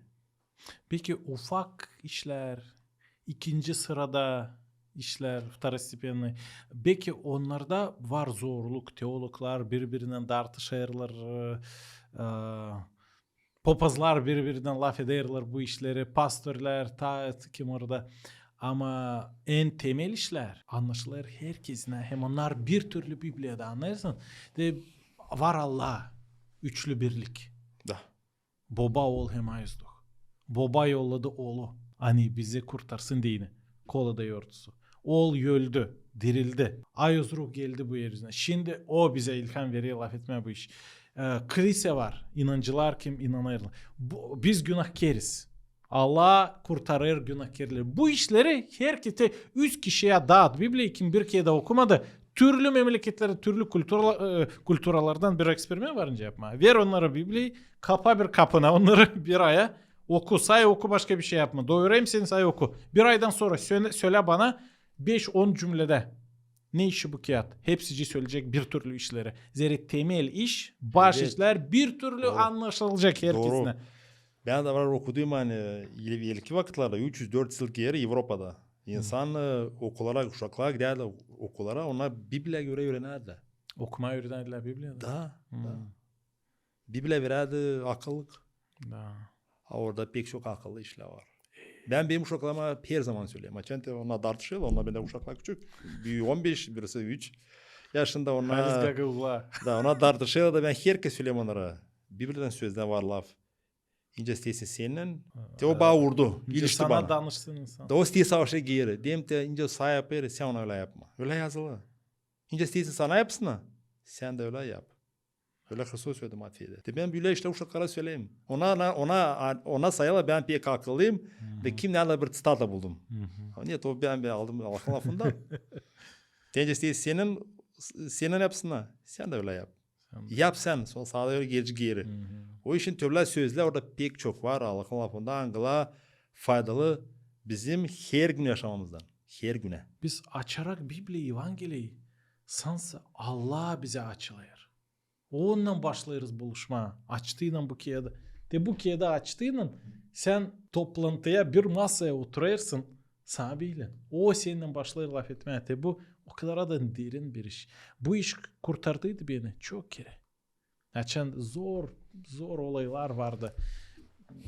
Peki ufak işlär, ikinci sırada işlär, второстепенный. Peki onnarda var zorluk, teologlar biri-birinnän dartışêrlar, e, e, Popazlar biri-birinnän lafederlär bu işleri, pastörlär, taa kim orada. Ama en temel işlär annaşılêr herkezinä, hem onnar bir türlü Bibliyada, annêêrsın. De var Allah, üçlü birlik. Da. Boba, Ool hem Ayuz Duh. Boba yolladı Oolu, ani bizi kurtarsın deyni. Kolada yortusu. Ool öldü, dirildi. Ayuz Ruh geldi bu er üzünä. Şindi o bizä ilham verer lafetmää bu iş. E, klisä var. İnancılar kim inanêrlar. Bu, biz günahkeriz. Allah kurtarêr günahkerleri. Bu işleri herkezi üz kişiyä daat. Bibliya kim bir kerä dä okumadı. Türlü memleketlerdä, türlü kultura-, e, kulturalardan bir eksperiment var nicä yapmaa. Ver onnara Bibliyayı, kapa bir kapına onnarı bir aya. Oku, say, oku, başka bir şey yapma. Doyurayım seni, say, oku. Bir aydan sora sölä, sölä bana beş-on cümledä. Ne işi bu kiyat? Hepsicii sölecek bir türlü işleri. Zerä temel iş, baş işlär bir türlü annaşılacek herkezinä. Bän dä var okudum, ani el-, elki vakıtlarda, üç üz, dört üz yıl geeri Evropada. İnsan, e, okullara, uşaklar gidärdi okullara, onnar Bibliya görä üürenärdi. Okumaa üürenärdi Bibliyada? Da, da. Bibliya verärdi akıllık. Da. A orada pek çok akıllı işlär var. Bän benim uşaklarıma herzaman söleerim. Açan te onnar dartışêrlar, onnar bendän uşaklar küçük. Biri on beş, birisi üç yaşında, onnar. Da, onnar dartışêrlar da bän herkerä söleerim onnara. Bibliyadan sözlär var laf. İncä isteersin sennän. Te o bana urdu. İlişti bana. Danışsın insan. Da o isteer savaşa geeri. Deerim te, incä sa yapêr, sän ona ölä yapma. Ölä yazılı. İncä isteersin sana yapsınnar, sän dä ölä yap. Ölä Hristos söledi Matfeydä. Te bän bölä işlär uşaklara söleerim. Ona, ona, ona, ona sayêrlar, bän pek akıllıyım. Da kim, nänä bir ţitata buldum. Net, o bän, bän aldım Allahın lafından. Te incä isteersin sennän, sennän yapsınnar, sän dä ölä yap. Yap sän, sora sana da ölä gelecek geeri. O işin tövlä sözlär orada pek çok var Allahın lafında, angılar faydalı bizim her gün yaşamamızdan. Her günä. Biz açarak Bibliyayı, Evangeliyayı, sanki Allah bizä açılêr. Onunnan başlêêrız buluşmaa. Açtıynan bu kiyadı. Te bu kiyadı açtıynan, sän toplantıya bir masaya oturêrsın, saabiylän. O sennän başlêêr lafetmää. Te bu o kadar da derin bir iş. Bu iş kurtardıydı beni çok kerä. Açan zor, zor olaylar vardı.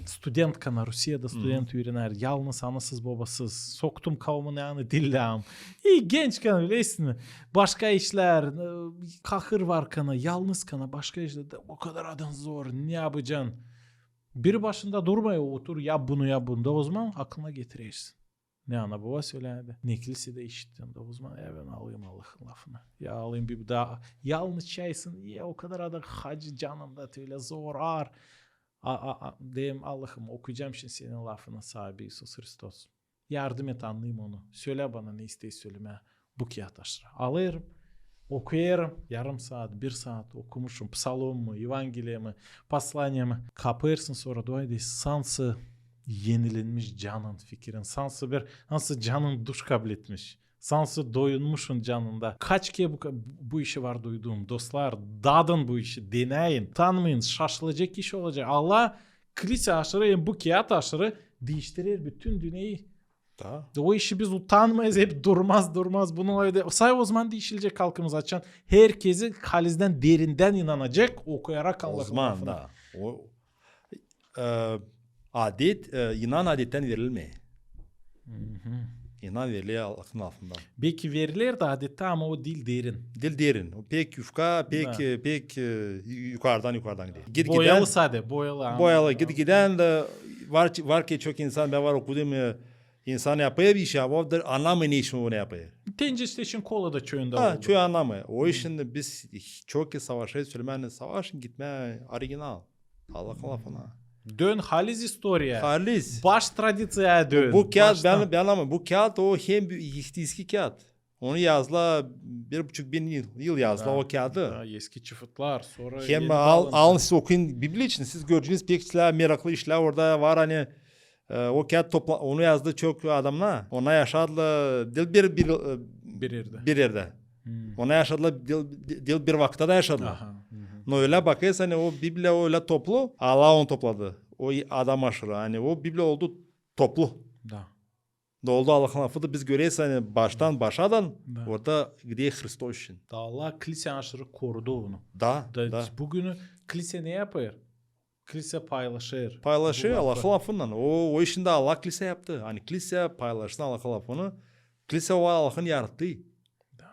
Studentkana, Rusiyada student üürenär, yalnız, anasız, bobasız. Soktum kavumun yanına, dillääm. İi gençkana, bilersin. Başka işlär, e, kahır varkana, yalnızkana, başka işlär. Da o kadar adan zor, ne yapacan? Biri başında durmêêr, otur, yap bunu, yap bunu. Da ozaman aklına getirersin. Ne ana-boba sölärdi, ne kliseda işittin. Da ozaman ya bän alayım Allahın lafını. Ya alayım bir daa. Yalnız çaysın, ya o kadar adan hacı canında, te ölä zor, aar. A, a, a, deerim, Allahım, okuyacam şindi senin lafını, saabi İisus Hristos. Yardım et annayım onu. Sölä bana ne isteer sölemää. bu kiyat aşırı. Alêrım, okuyêrım, yarım saat, bir saat okumuşum, psalom mu, evangeliya mı, poslaniya mı, kapêrsın, sora dua edêrsin, sansın enilenmiş canın, fikirin, sansın bir, sansın canın duş kabletmiş. Sansın doyunmuşsun canında. Kaç kerä bu, bu işi var duyduum, dostlar, dadın bu işi, denäyin, utanmayın, şaşılacek iş olacek. Allah kilisä aşırı hem bu kiyat aşırı diiştirer bütün dünneyä. Da. O işi biz utanmayız, hep durmaz, durmaz. Bunun öyle, say o zaman diişilecek halkımız, açan herkezi halizdän, derindän inanacek, okuyarak Allahın lafını. O zaman da. O, e, adet, e, inan adettän verilmeer. İnan veriler Allahın lafından. Belki veriler dä adettä, ama o diil derin. Diil derin. O pek yufka, pek, e, pek, e, yukardan, yukardan gider. Boyalı sade, boyalı. Boyalı, gidi gidän dä var, var ki çok insan, bän var okudum, e, insan yapêr bir iş, ama o da annamêêr ne için onu yapêr. Tencez için kola da çoyunda oldu. Çoyu annamêêr. O işin biz çok ki savaşêrız, sölemää, savaşın gitmää original. Allahın lafına. Dön haliz istoriya. Haliz. Baş tradiţiyaya dön. Bu kiyat, bän, bän ama bu kiyat o hem eski kiyat. Onu yazdılar, bir buçuk bin yıl, yıl yazdılar o kiyadı. Da, eski çıfıtlar, sora hem al, alın siz okuyun Bibliya için, siz göreceniz pek işlär, meraklı işlär orada var, ani, e, o kiyat topla, onu yazdı çok adamnar. Ona yaşadılar, diil bir, bir, e, bir erdä. Bir erdä. Ona yaşadılar, diil, diil bir vakıtta da yaşadılar. Aha. No ölä bakêrsın, ani o Bibliya o ölä toplu, Allah onu topladı. O adam aşırı, ani o Bibliya oldu toplu. Da. Da oldu Allahın lafı da biz göreriz, ani baştan başadan orada gider Hristos için. Da Allah kilisä aşırı korudu onu. Da, da. Bugünü kilisä ne yapêr? Kilisä paylaşêr. Paylaşêr Allahın lafından. O, o işin dä Allah kilisä yaptı. Ani kilisä paylaşsın Allahın lafını. Kilisä o Allahın yarattıı. Da.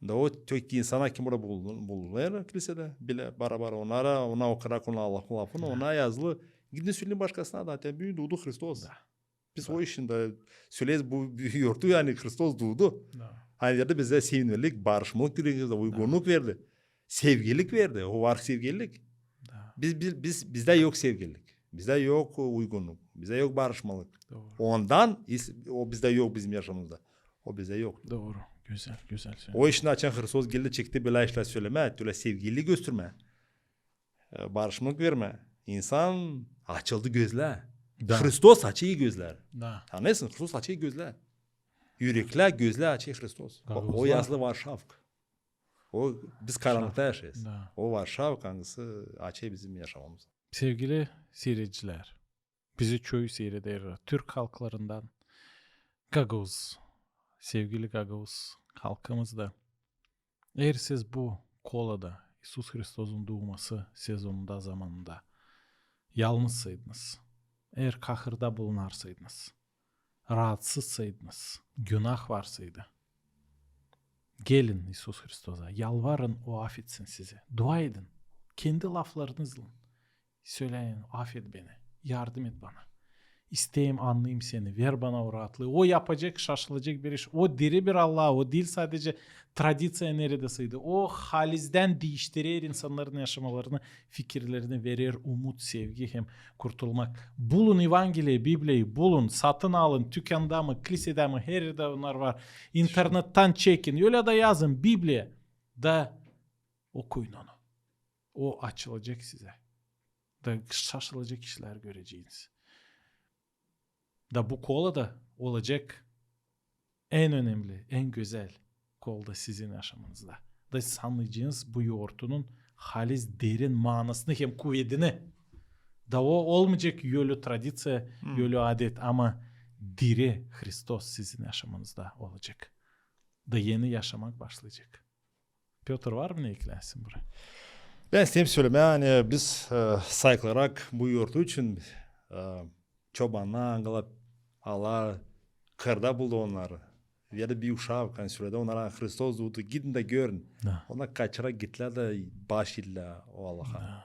Da o tek insana kim orada bulunêr, bulunêr kilisede, bilä barabar onara, ona okurarak ona Allahın lafını, ona yazılı. Gidin söleyin başkasına da, zaten büün duudu Hristos. Da. Biz o işin dä söleeriz, bu, bu yortu, ani Hristos duudu. Da. Ani verdi bizä sevinmelik, barışmalık yüreemizdä, uygunnuk verdi. Sevgilik verdi, o var sevgilik. Da. Biz, biz, biz, bizdä yok sevgilik. Bizdä yok uygunnuk. Bizdä yok barışmalık. Dooru. Ondan is-, o bizdä yok bizim yaşamamızda. O bizdä yok. Dooru. Gözäl, gözäl sölä. O işin açan Hristos geldi, çekti bölä işlär sölemää, tölä sevgili göstermää, e, barışmalık vermää. İnsan açıldı gözlär. Da. Hristos açêr gözlär. Da. Annarsın, Hristos açêr gözlär. Üreklär, gözlär açêr Hristos. O, o yazılı Varşavka. O, biz karanlıkta yaşêêrız. Da. O Varşavka, angısı açêr bizim yaşamamızı. Sevgili siiredicilär, bizi çoyu siireder türk halklarından, gagauz, sevgili gagauz halkımız da. Eer siz bu kolada, İisus Hristosun duuması sezonunda, zamanında yalnızsaydınız, eer kahırda bulunarsaydınız, raatsızsaydınız, günah varsaydı, gelin İisus Hristosa, yalvarın, O afetsin sizi. Dua edin. Kendi laflarınızlan söleyin: "Afet beni, yardım et bana. İsteerim annayım Seni, ver bana o raatlıı." O yapacek şaşılacek bir iş. O diri bir Allah, O diil sadece tradiţiya neredäseydi. O halizdän diiştirer insannarın yaşamalarını, fikirlerini, verer umut, sevgi hem kurtulmak. Bulun Evangeliyi, Bibliyayı, bulun, satın alın, tükanda mı, klisedä mı, her erdä onnar var. İnternettän çekin, ölä dä yazın Bibliya, da okuyun onu. O açılacek sizä. Da şaşılacek işlär göreceniz. Da bu kolada olacek en önemli, en gözäl kolda sizin yaşamanızda. Da siz annayacenız bu yortunun haliz derin manasını hem kuvedini. Da o olmayacek ölü tradiţiya, ölü adet, ama diri Hristos sizin yaşamanızda olacek. Da eni yaşamak başlayacek. Pötr, var mı ne ekläsin buraya? Bän isteerim sölemää, ani biz, e, saygılarak bu yortu için, e, çobannar, angılar, Allah kırda buldu onnarı. Verdi bir uşak, kan söledi onnara: Hristos duudu, gidin dä görün. Da. Onnar kaçarak gittilär dä baş iilär o Allaha. Da.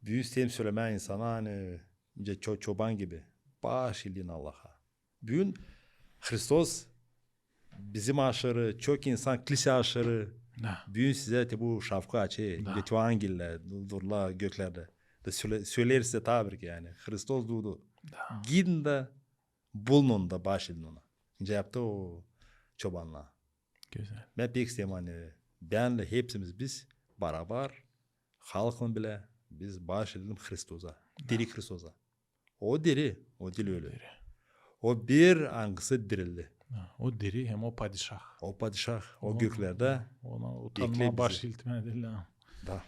Büün isteerim sölemää insana, ani nicä ço-, çoban gibi, baş iilin Allaha. Büün Hristos bizim aşırı, çok insan, klisə aşırı. Da. Büün sizä te bu şavka açêr, da, evangeliya du-, durlar göklerdä. Da söle-, söleer sizä taa bir kerä, ani Hristos duudu. Da. Gidin dä bulunun da baş iilin ona. Nicä yaptı o çobannar. Gözäl. Bän pek isteerim, ani bän dä hepsimiz biz barabar, halklan bilä, biz baş edelim Hristosa. Diri Hristosa. O diri, o diil ölü. O bir, angısı dirildi. Ha, o diri hem o padişah. O padişah, o göklerdä bekleer bizi. Ona utanmaa baş iltmää diil. Da,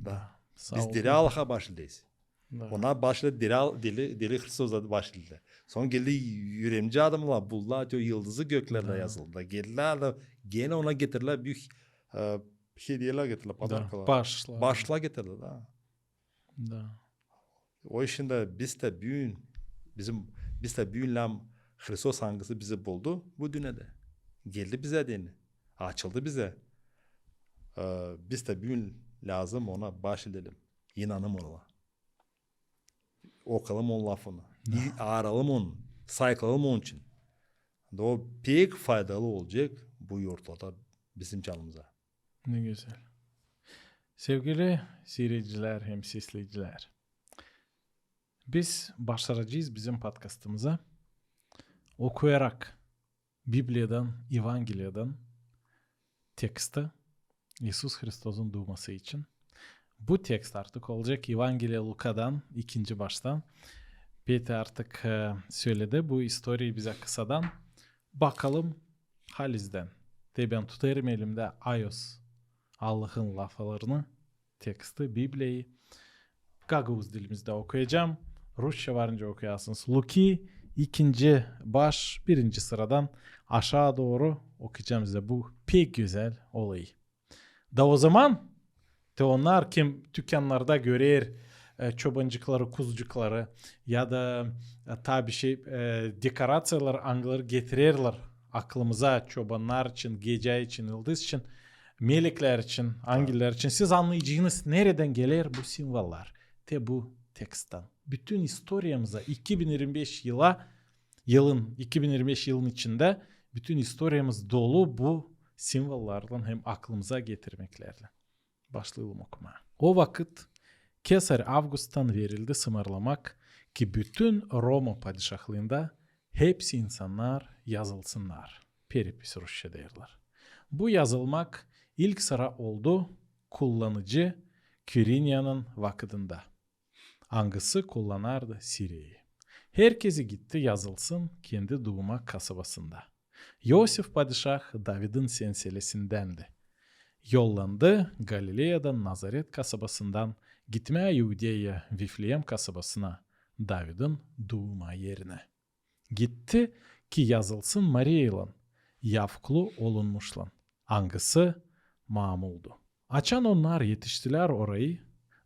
da. Biz diri Allaha baş ilteyim. Ona baş ilteyim, diri, diri Hristosa baş ilteyim. Sora geldi üremci adamnar, buldular, o yıldızı göklerdä yazıldı. Geldilär dä genä ona getirdilär büük, e, hediyelär getirdilär, podarkalar. Başlar. Başlar getirdilär, da. Da. O işin dä biz dä büün, bizim, biz dä büün lääzım Hristos, angısı bizi buldu bu dünnedä. Geldi bizä deyni. Açıldı bizä. E, biz dä büün lääzım ona baş edelim. İnanalım ona. Okalım onun lafını. Da. İ-, aaralım onu. Sayıklanalım onun için. Da o pek faydalı olacek bu yortulada bizim canımıza. Ne gözäl. Sevgili siiredicilär hem sesleyicilär, biz başaracez bizim podkastımızı okuyarak Bibliyadan, Evangeliyadan teksti İisus Hristosun duuması için. Bu tekst artık olacek Evangeliya Lukadan, ikinci baştan. Peti artık, e, söledi bu istoriyayı bizä kısadan. Bakalım halizdän. Te bän tutêrım elimdä Ayos, Allahın laflarını, teksti, Bibliyayı. Gagauz dilimizdä okuyacam. Rusça varınca okuyasınız. Luki, ikinci baş, birinci sıradan aşaa dooru okuyacam sizä bu pek gözäl olayı. Da o zaman te onnar, kim tükannarda görer, e, çobancıkları, kuzucukları ya da, e, taa bişey, e, dekoraţiyalar, angıları getirerlär aklımıza çobannar için, gecä için, yıldız için, meleklär için, angellär için. Siz annayacınız, neredän geler bu simvollar. Te bu teksttan. Bütün istoriyamıza, iki bin irmi beş yıla, yılın, iki bin irmi beş yılın içindä bütün istoriyamız dolu bu simvollarlan hem aklımıza getirmeklärlän. Başlayalım okumaa. O vakıt Kesar Avgusttan verildi sımırlamak, ki bütün Roma padişahlıında hepsi insannar yazılsınnar. Перепись rusça deerlär. Bu yazılmak ilk sıra oldu kullanıcı Kviriniyanın vakıdında, angısı kullanardı Siriyayı. Herkezi gitti yazılsın kendi duuma kasabasında. İosif padişah Davidin senselesindändi. Yollandı Galileyadan, Nazaret kasabasından gitmää İudeyaya, Vifleem kasabasına, Davidin duuma erinä. Gitti, ki yazılsın Mariyaylan, yavuklu olunmuşlan, angısı mamuuldu. Açan onnar etiştilär orayı,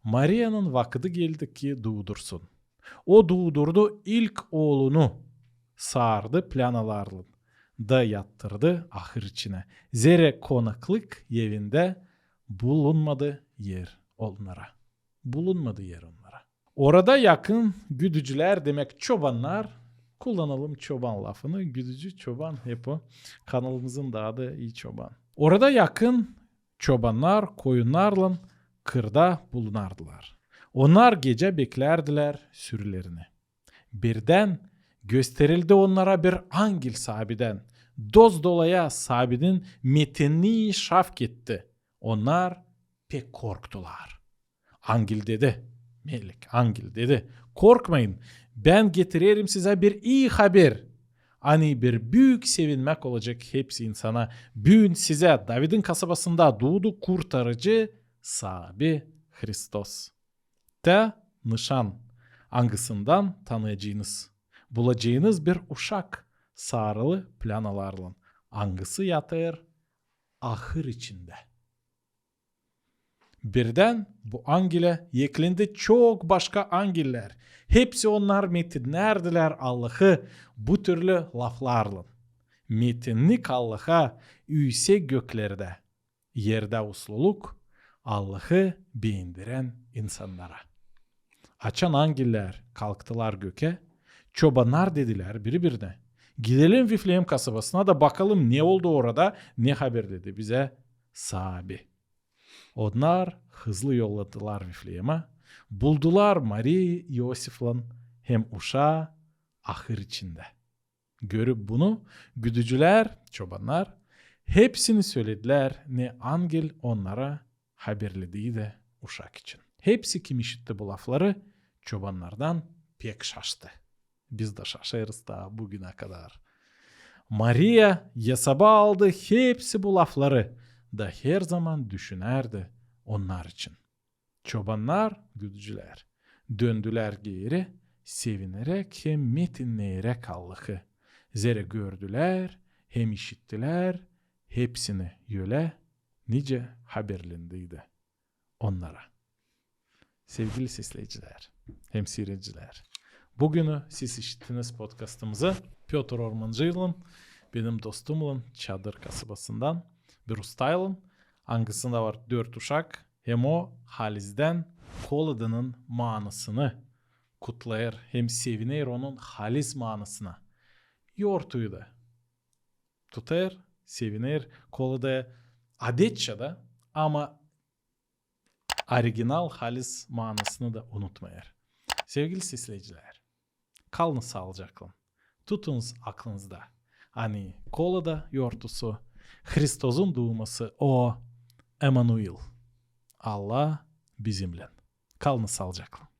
Mariyanın vakıdı geldi, ki duudursun. O duudurdu ilk oolunu, saardı plânalarlan da yattırdı ahır içinä, zerä konaklık evindä bulunmadı er onnara. Bulunmadı er onnara. Orada yakın güdücülär, demäk, çobannar, kullanalım çoban lafını, güdücü, çoban, hep o, kanalımızın da adı İi Çoban. Orada yakın çobannar koyunnarlan kırda bulunardılar. Onnar gecä beklärdilär sürülerini. Birdän gösterildi onnara bir angel saabidän. Doz-dolaya saabinin metinni şavk etti. Onnar pek korktular. Angel dedi, melek, angel dedi: "Korkmayın, bän getirerim sizä bir ii haber, ani bir büük sevinmäk olacek hepsi insana. Büün sizä Davidin kasabasında duudu Kurtarıcı, Saabi Hristos." Te nışan, angısından tanıyacınız. Bulacınız bir uşak, saarılı plânalarlan, angısı yatêr ahır içindä. Birdän bu angelä eklendi çok başka angellär. Hepsi onnar metinnärdilär Allahı bu türlü laflarlan. Metinnik Allaha üüsek göklerdä, erdä usluluk Allahı beendirän insannara. Açan angellär kalktılar göke, çobannar dedilär biri-birinä: "Gidelim Vifleem kasabasına da bakalım, ne oldu orada, ne haberledi bizä Saabi." Onnar hızlı yollandılar Vifleemä, buldular Mariyayı İosiflan hem uşaa ahır içindä. Görüp bunu, güdücülär, çobannar Hepsini söledilär, ne angel onnara haberlediydi uşak için. Hepsi, kim işitti bu lafları, çobannardan pek şaştı. Biz dä şaşêrız taa büünä kadar. Mariya esaba aldı hepsi bu lafları da herzaman düşünärdi onnar için. Çobannar, güdücülär, döndülär geeri, sevineräk hem metinnäräk Allahı, zerä gördülär hem işittilär hepsini ölä, nicä haberlendiydi onnara. Sevgili sesleyicilär hem siiredicilär, büünü siz işittiniz podkastımızı Pötr Ormancıylan, benim dostumlan, Çadır kasabasından bir ustaylan, angısında var dört uşak, hem o halizdän koladanın maanasını kutlêêr hem sevinêr onun haliz maanasına. Yortuyu da tutêr, sevinêr kolada adetçä dä, ama original haliz maanasını da unutmêêr. Sevgili sesleyicilär, kalınız saalıcaklan. Tutunuz aklınızda, ani kolada yortusu, Hristozun duuması, o Emanuil, Allah bizimnän. Kalınız saalıcaklan.